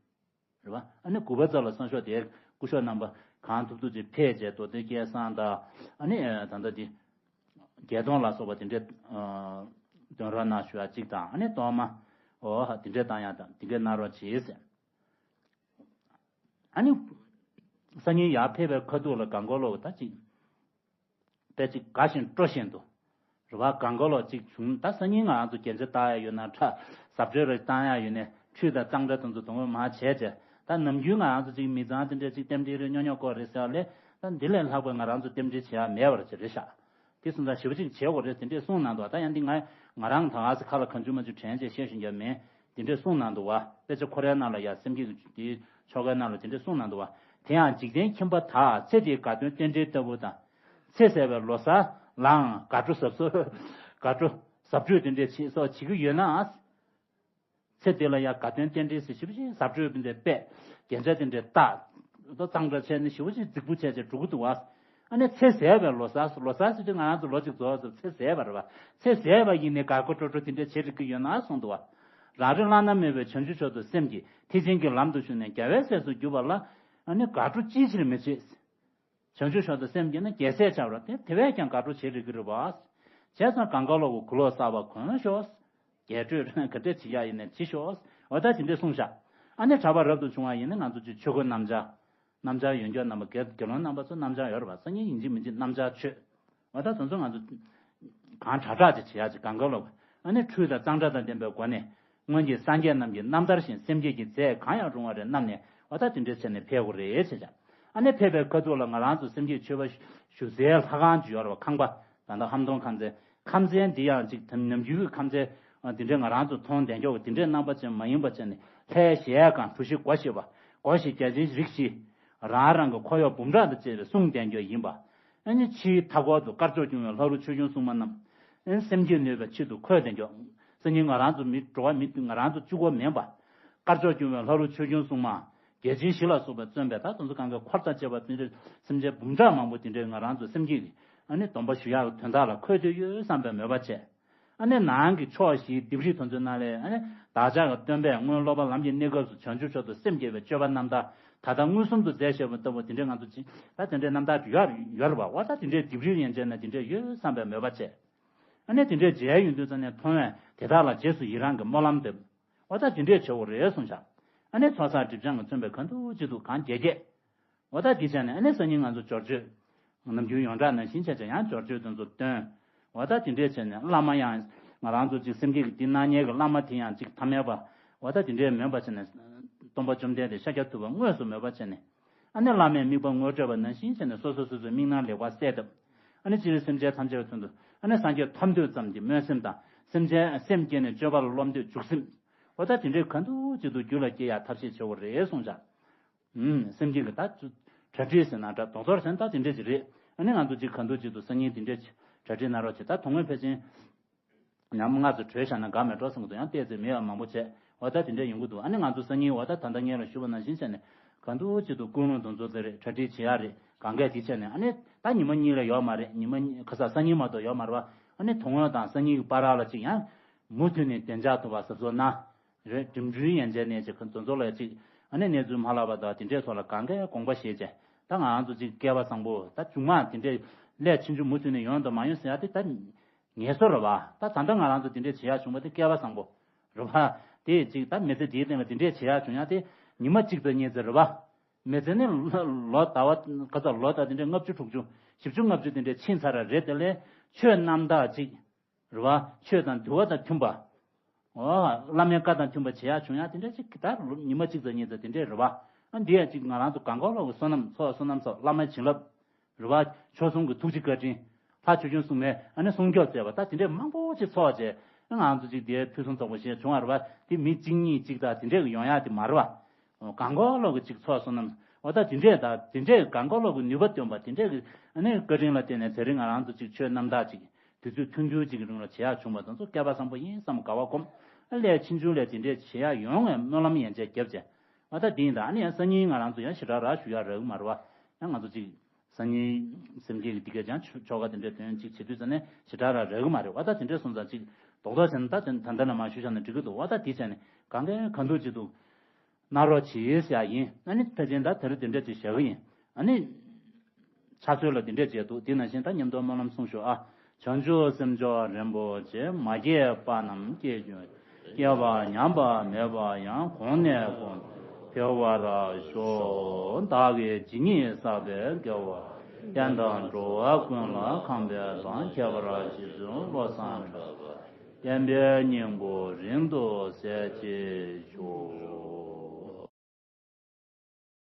རེད་པ། ཨ་ནི་དགུ་པ་ཙམ་ལ་སང་ཞོགས་དེར་སྐུ་ཞབས་རྣམ་པ་གང་ཐུབ་ཐུབ་ཅིག་ཕེབས་བྱས་མདོ་སྡེ་སྐལ་བཟང་དང་ཨ་ནི་ད་ལྟ་དེ་བརྒྱད་སྟོང་ལ་སོགས་པ་དེ་འདྲས་འདོན་རོགས་གནང་ཞུ་ཡག་གཅིག་དང་ཨ་ནི་གཏོར་མ་འོ་དེ་འདྲས་བཏང་ཡག་དང་དེ་འདྲས་གནང་རོགས་བྱེད་ཟེར། ཨ་ནི། སང་ཉིན་ཡར་ཕེབས་པའི་ཁ་ཐུག་ལ་གང་ག་ལོག་ད་ཅིག་དཔེ་ཅིག་དགའ་བཞིན་སྤྲོ་བཞིན་དུ། རེད་པ། གང་ག་ལོག་ཅིག་བྱུང་ད་སང་ཉིན་ང་རང་ཚོ་རྒྱན་ཆ་བཏགས་ཡག་ཡོད་ན་ཁྲ་གཟབ་སྤྲོས་རེ་བཏང་ཡག་ཡོད་ནས་ཁྲུས་དང་གཙང་སྦྲ་དང་ཚོ་དོ་དངོས་མ་བྱས་བྱས་ད་ནམ་རྒྱུན་ང་རང་ཚོ་ཅིག་མི་ཚང་དེ་འདྲས་ཅིག་རྟེན་འབྲེལ་རེ་ཉོ་ཉོ་དགོས་རེད་ཟེར་བ་ལས་ད་འདི་ལས་ལྷག་པའི་ང་རང་ཚོ་རྟེན་འབྲེལ་བྱེད་ཡག་མེད་པ་རེད་ཟེར་རེད་ཤག་དེ་སོང་ཙང་ཞེ་པོ་ཅིག་བྱེད་དགོས་རེད་དེ་འདྲས་གསུངས་གནང་འདུག་ད་ཡང་འདི་ང་ང་རང་ད་ག་སེ་ཁ་ལ་གང་བྱུང་མ་བྱུང་དྲན་བྱས་བཤད་ཤེས་ཀྱི་མེད། དེ་འདྲས་གསུངས་གནང་འདུག་བ། དཔེ་ཆ་ཁོ་རའི་ནང་ལ་ཡང་སེམས་བསྐྱེད་ཀྱི་དེའི་ཆོ་གའི་ནང་ལ་དེ་འདྲས་གསུངས་གནང་འདུག་བ། དེ་ཡང་འཇིག་རྟེན་ཁྱིམ་པ་དག་ཚེ་འདིའི་དགའ་སྟོན་རྟེན་འབྲེལ་ལྟ་བུ་དང་། ཚེ་ཟད་པའི་ལོ་གསར་ལའང་དགའ་སྤྲོ་གཟབ་གཟབ་དགའ་སྤྲོ་གཟབ་སྤྲོས་དེ་འདྲས་བྱེད་སོགས་བྱེད་ཀྱི་ཡོད་ན། ཚེ་འདི་ལ་ཡང་དགའ་སྟོན་རྟེན་འབྲེལ་ཟེར་ཞེ་པོ་ཅིག་གཟབ་སྤྲོས་དེ་འདྲས་སྤེལ། རྒྱན་ཆ་དེ་འདྲས་བཏགས། ད་གཙང་སྦྲ་བྱས་ནས་ཞེ་པོ་ཅིག་རྫིག་པོ་བྱས་བྱས་འགྲོ་གི་འདུག་བ། ཨ་ནི་ཚེ་ཟད་པའི་ལོ་གསར་ལོ་གསར་ཟེར་དུས་ང་རང་ཚོ་ལོ་གཅིག་རྫོགས་ཚེ་ཟད་པ་རེད་བ། ཚེ་ཟད་པ་ཡིན་ནའི་དགའ་དགའ་སྤྲོ་སྤྲོ་དེ་འདྲས་བྱེད་རིགས་ཀྱི་ཡོད་ན་གསུངས་འདུག་བ། རང་རེ་བླ་ན་མེད་པའི་བྱང་ཆུབ་མཆོག་ཏུ་སེམས་བསྐྱེད་ཐེག་ཆེན་གྱི་ལམ་དུ་ཞུགས་ནས་རྒྱལ་བའི་སྲས་སུ་གྱུར་པ་ལ་ཨ་ནི་དགའ་སྤྲོ་ཅིའི་ཕྱིར་མི་བྱེད། བྱང་ཆུབ་མཆོག་ཏུ་སེམས་བསྐྱེད་ན་རྒྱལ་སྲས་ཆགས་པ་རེད་དེ་དེ་བས་ཀྱང་དགའ་སྤྲོ་བྱེད་རིགས་ཀྱི་རེད་བ། བྱས་ཙང་གང་ག་ལོག་གི་གུ་ལོག་གསར་པ་གོན་ཤོག་རྒྱས་སྤྲོས་ག་འདྲས་བྱེད་ཡག་ཡིན་ནའི་བྱེད་ཤོག་འོ་ད་དེ་འདྲས་གསུངས་བཞག་ཨ་ནི་གྲྭ་པ་རབ་ཏུ་བྱུང་བ་ཡིན་ན་ང་ཚོ་ཅིག་ཆོས་གོས་སྣམ་སྦྱར། སྣམ་སྦྱར་ཡོན་སྦྱོར་རྣམ་པ་དགེ་དགེ་སློང་རྣམ་པ་ཚོ་སྣམ་སྦྱར་ཡོད་རེད་པ། སང་ཉིན་ཡིན་གཅིག་མིན་གཅིག་སྣམ་སྦྱར་མཆོད། འོ་ད་དེ་ཚོ་ང་ཚོ་གང་དྲག་དྲག་ཅིག་བྱེད་ཡག་ཅིག་གང་ག་ལོག་ཨ་ནི་འཕྲུལ་དང་གཙང་སྦྲ་དང་ལྡན་པའི་སྒོ་ནས་སྔོན་གྱི་སངས་རྒྱས་རྣམས་ཀྱི་རྣམ་ཐར་བཞིན་སེམས་བསྐྱེད་ཀྱི་རྫས་གང་ཡང་རུང་བ་རེ་བསྣམས་ནས་འོ་ད་དེ་འདྲས་བྱས་ནས་ཕེབས་དགོས་རེད་བྱས་བྱས། ཨ་ནི་ཕེབས་པའི་ཁ་ཐུག་ལ་ང་རང་ཚོ་སེམས་བསྐྱེད་མཆོད་པ་ཞུ་སའི་ལྷ་ཁང་ཅིག་ཡོད་རེད་པ། ཁང་པ་ད་ལྟ་ཧམ་སྟོང་ཁང་ཚན། ཁང་ཚན་འདི་ཡང་ཅིག་དམ་ནམ་རྒྱུན་གྱི་ཁང་ཚན་འདི་འདྲའི་ང་རང་ཚོ་མཐོང་བསྡད་མགྱོགས་འདི་འདྲའི་རྣམ་པ་ཅན་མ་ཡིན་པ་བྱས་ནས་ལྷའི་གཞལ་ཡས་ཁང་གྲུ་བཞི་སྒོ་བཞི་པ་སྒོ་བཞི་བརྒྱ་བྱིན་རིགས་བཞི། རང་རང་གི་འཁོར་གཡོག་འབུམ་ཕྲག་དང་བཅས་པའི་གསུང་བསྡད་མགྱོགས་ཡིན་པ། ཨ་ནི་ཕྱིའི་མཐའ་འཁོར་དུ་དཀར་ཕྱོགས་སྐྱོང་བའི་ལྷ་རུ་ཆོས་སྐྱོང་སྲུང་མ་རྣམས། ཨ་ནི་སེམས་བསྐྱེད་ནུས་པའི་ཆེད་དུ་འཁོད་བསྡད་མགྱོགས། སང་ཉིན་ང་རང་ཚོ་མི་འགྲོ་བ་མི་ང་རང་ཚོ་གཅིག་པོ་མིན་པ། དཀར་ཕྱོགས་སྐྱོང་བའི་ལྷ་རུ་ཆོས་སྐྱོང་སྲུང་མ། རྒྱལ་ཆེན་བཞི་ལ་སོགས་པས་མཚོན་པའི་ད་དེ་ཚོ་གང་གའི་འཁོར་དང་བཅས་པ་དེ་འདྲའི་སེམས་ཅན་འབུམ་ཕྲག་མང་པོ་དེ་འདྲའི་ང་རང་ཚོ་སེམས་བསྐྱེད་ཀྱི་ཨ་ནི་སྡོམ་པ་ཞུ་ཡག་གི་དོན་དག་ལ་འཁོད་བསྡད་ཡོད་བསམ་པའི་མོས་པ་བྱས། ཨ་ནི་ནང་གི་ཕྱོགས་བཞིའི་ལྡེབས་རིས་དེ་ཚོའི་ནང་ལས་ཨ་ནི་བདག་ཅག་གི་སྟོན་པས་སྔོན་སློབ་པ་ལམ་གྱི་གནས་སྐབས་སུ་བྱང་ཆུབ་མཆོག་ཏུ་སེམས་བསྐྱེད་པའི་སྤྱོད་པ་རྣམ་ཐར་ད་ལྟ་མངོན་སུམ་དུ་མཛད་བཞག་པ་ལྟ་བུ་དེ་འདྲའི་ང་ཚོ་ཅིག་ད་དེ་འདྲའི་རྣམ་ཐར་ཡོད་ཡོད་རེད་པ། འོ་ད་དེ་འདྲའི་ལྡེབས་རིས་ཡན་ཆད་ན་དེ་འདྲས་ཡོད་བསམ་པའི་མོས་པ་བྱས། ཨ་ནི་དེ་འདྲས་མཇལ་ཡོང་དུས་ཙམ་ནས་མཐོང་བས་དེ་དག་ལ་རྗེས་སུ་ཡི་རང་གི་སྨོན་ལམ་འདེབས། འོ་ད་དེ་འདྲས་བྱེད་དགོས་རེད་གསུངས་བཞག་ཨ་ནི་ཚོགས་བསགས་སྒྲིབ་སྦྱང་གིས་མཚོན་པའི་གང་ཐུབ་ཅི་ཐུབ་གང་རྒྱས་རྒྱས། འོ་ད་དེ་བྱས་ནས་ཨ་ནི་སང་ཉིན་ང་ཚོ་སྦྱོར་མཆོད། ནམ་རྒྱུན་ཡོངས་གྲགས་ནང་བཞིན་བྱས་བྱས་ཡང་སྦྱོར་མཆོད་དེ་ཚོ་བཏོན། འོ་ད་དེ་འདྲས་བྱས་ནས་བླ་མ་ཡང་ང་རང་ཚོ་ཅིག་སེམས་བསྐྱེད་ཀྱི་འདི་གནང་མཁན་གྱི་བླ་མ་དེ་ཡང་ཅིག་ཐ་མལ་པ། འོ་ད་དེ་འདྲས་མིན་པ་བྱས་ནས་སྟོན་པ་བཅོམ་ལྡན་འདས་ཤཱཀྱ་ཐུབ་པ་དངོས་སུ་མོས་པ་བྱས་ནས། ཨ་ནི་བླ་མས་དམིགས་པ་ངོ་སྤྲད་པ་ནང་བཞིན་བྱས་ནས་སོ་སོ་སོ་སོའི་དམིགས་རྣམ་ལེགས་པར་གསལ་བཏབ། ཨ་ནི་སྤྱིར་སེམས་ཅན་ཐམས་ཅད་ཀྱི་དོན་དུ་ཨ་ནི་སངས་རྒྱས་ཐོབ་འདོད་ཙམ་གྱི་སྨོན་སེམས་དང་སེམས་ཅན་སེམས་བསྐྱེད་ནས་སྤྱོད་པ་ལ་རློམ་འདོད་འཇུག་སེམས། འོ་ད་དེ་འདྲའི་གང་ཐུབ་ཅི་ཐུབ་རྒྱུད་ལ་སྐྱེ་ཡག་ཐབས་ཤེས་བྱེད་དགོས་རེད་གསུངས་བཞག་ཨུམ། སེམས་ཅན་གྱི་ད་གྲ་སྒྲིག་ཟེར་ན་འདྲ་རྡོག་རྡོག་ཟེར་ན་ད་དེ་འདྲས་ཅིག་རེད། ཨ་ནི་ང་ཚོ་ཅིག་གང་ཐུབ་ཅི་ཐུབ་སང་ཉིན་དེ་འདྲས་གྲ་སྒྲིག་གནང་རོགས་བྱེད། ད་དོན་དངོས་ཕལ་ཆེར་ཉམ་ང་ཚོ་བྲོས་བཞག་ན་དགའ་མེད་འགྲོ་བསམ་གྱི་འདུག་ཡང་བལྟས་ཚེ་མི་ཡག་མང་པོ་བྱས། འོ་ད་དེ་འདྲས་ཡོང་གི་འདུག་ཨ་ནི་ང་ཚོ་སང་ཉིན་འོ་ད་ད་ལྟ་ངས་ལ་ཞུས་པ་ནང་བཞིན་བྱས་ནས་གང་ཐུབ་ཅི་ཐུབ་ཀུན་སློང་དེ་ཚོ་དེ་རེད། གྲ་སྒྲིག་བྱེད་ཡག་རེད། གང་གས་དེ་བྱས་ནས་ཨ་ནི་ད་ཉི་མ་གཉིས་ལ་ཡོད་མ་རེད། ཉི་མ་གཉིས་ཁ་སང་སང་ཉིན་མ་གཏོགས་ཡོད་མ་རེད་པ། ཨ་ནི་དོན་དངོས་དང་སང་ཉིན་གྱི་བར་ལ་ཅིག་ཡང་མུ་མཐུད་ནས་བདེ་འཇགས་ཐོབ་པ་གཟབ་གཟབ་གནང་། རེད། འགྲིམ་འགྲུལ་ཡན་ཆད་ནས་ཅིག་ཁོ་ཚོ་ཚོ་ལ་ཅིག་ཨ་ནི་གནས་ཚུལ་མ་ལྷག་པ་དང་དེ་འདྲས་ཚོ་ལ་གང་གས་དགོངས་པ་བཞེས་བྱས། ད་ང་རང་ཚོ་ཅིག་སྐལ་བ་བཟང་པོ་ད་མཇུག་མ་དེ་འདྲས་སླད་ཕྱིན་ཆད་མུ་མཐུད་ནས་ཡོང་དང་མ་ཡོང་ཟེར་ཡ་དེ་ད་ངེས་སོ་རེད་བ། ད་ད་ལྟ་ང་རང་ཚོ་དེ་འདྲས་བྱེད་ཡ་བྱུང་བ་དེ་སྐལ་བ་བཟང་པོ་རེད་བ། དེ་ཅིག་ད་མི་ཚེ་འདིའི་སྟེང་ལ་དེ་འདྲས་བྱེད་ཡ་བྱུང་ཡ་དེ་ཉི་མ་གཅིག་ཙམ་གཉིས་ཙམ་རེད་བ། མི་ཚེ་ནི་ལོ་ཟླ་བ་ག་ཚོད་ལོ་ད་དེ་འདྲས་ལྔ་བཅུ་དྲུག་ཅུ་བཞི་བཅུ་ལྔ་བཅུ་དེ་འདྲས་ཕྱིན་ཚར་རེད། དེ་ལས་ཆོས་རྣམ་དག་ཅིག་རེད་བ། ཆོས་དང་འདུལ་བ་དང་མཐུན་པ། འོ། བླ་མའི་བཀའ་དང་མཐུན་པ་བྱེད་ཡག་བྱུང་ཡག་དེ་འདྲ་ཅིག་ད་ལོ་ཉི་མ་གཅིག་ཙམ་གཉིས་ཙམ་དེ་འདྲས་རེད་བ། ཨ་འདི་ཡང་ཅིག་ང་རང་ཚོ་གང་ག་ལོག་གི་བསོད་ནམས་ཚོགས། བསོད་ནམས་ཚོགས། བླ་མའི་བྱིན་རླབས་རེད་བ། ཆོས་སྲུང་གི་ཐུགས་རྗེ་བཀའ་དྲིན། ལྷ་ཆོས་སྐྱོང་སྲུང་མའི་ཨ་ནི་སྲུང་སྐྱོབ་མཛད་པ་ད་དེ་འདྲས་མང་པོ་ཅིག་ཚོགས་བྱས། ཨ་ང་རང་ཚོ་ཅིག་དེའི་ཕུན་སུམ་ཚོགས་པ་ཞིག་བྱུང་བ་རེད་བ། དེ་མི་གཅིག་གཉིས་ཅིག་ད་དེ་འདྲས་གི་ཡོང་ཡག་དེ་མ་རེད་བ། གང་ག་ལོག་གི་ཅིག་ཚོགས་བསོད་ནམས། འོ་ད་དེ་འདྲས་ད་དེ་འདྲས་གང་ག་ལོག་གི་ནུས་པ་བཏོན་པ་དེ་འདྲས་གི་ཨ་ནི་བཀའ་དྲིན་ལ་བརྟེན་ནས་དེ་རིང་ང་རང་ཚོ་ཅིག་ཆོས་རྣམ་དག་ཅིག་དུས་ཚོད་ཐུང་ཐུང་ཅིག་གི་རིང་ལ་བྱེད་ཡག་བྱུང་བ་དང་ཚོ་སྐལ་པ་བཟང་པོ་ཡིན་བསམ་དགའ་བ་སྒོམ། ཨ་ལས་ཕྱིན་ཆད་ལས་དེ་འདྲས་བྱེད་ཡག་ཡོང་བའི་སྨོན་ལམ་ཡན་ཆད་བརྒྱབ་བྱས། ཨ་ད་དེ་ཡིན་ད་ཨ་ནི་ཡང་སང་ཉིན་ང་རང་ཚོ་ཡང་ཞེ་དྲག་རག་ཞུ་ཡག་རག་གི་མ་རེད་བ། ཡང་ང་ཚོ་ཅིག་སང་ཉིན་སེམས་བསྐྱེད་ཀྱི་འདི་ག་ཅང་ཆོ་ཆོ་ག་དེ་འདྲས་དོན་ཅིག་བྱེད་དུས་ཙ་ནས་ཞེ་དྲག་རག་རག་གི་མ་རེད་བ། ད་དེ་འདྲས་སོང་ཙང་ཅིག་རྡོག་རྡོག་བྱས་ན་ད་དེ་ད་ལྟ་ནས་མ་ཞུ་བཞག་ན་འགྲིག་གི་འདུག་བ། ད་དེ་བྱས་ནས་གང་གས་གང་ཐུབ་ཅི་ཐུབ། གནང་རོགས་གྱིས་ཟེར་ཡག་ཡིན། ཨ་ནི་ཕལ་ཆེར་ད་དེ་རིང་དེ་འདྲས་ཅིག་བཞག་གི་ཡིན། ཨ་ནི་ཕྱག་སྲོལ་ལ་དེ་འདྲས་བྱས་འདུག་དེ་ནང་བཞིན་ད་མཉམ་དུ་སྨོན་ལམ་གསུངས་ཤོག་ཨ། བྱང་ཆུབ་སེམས་མཆོག་རིན་པོ་ཆེ། མ་སྐྱེས་པ་རྣམས་སྐྱེ་གྱུར་ཅིག་སྐྱེས་པ་ཉམས་པ་མེད་པ་ཡང་། གོང་ནས་གོང་དུ་འཕེལ་བར་ཤོག་བདག་གིས་ཇི་སྙེད་བསགས་པའི་དགེ་བ་བསྟན་དང་འགྲོ་བ་ཀུན་ལ་ཁམས་པའི་དང་ཁྱད་པར་ཅན་དུ་བློ་བཟང་གྲགས་པ་བསྟན་པའི་སྙིང་པོ་རིང་དུ་གསལ་བྱེད་ཤོག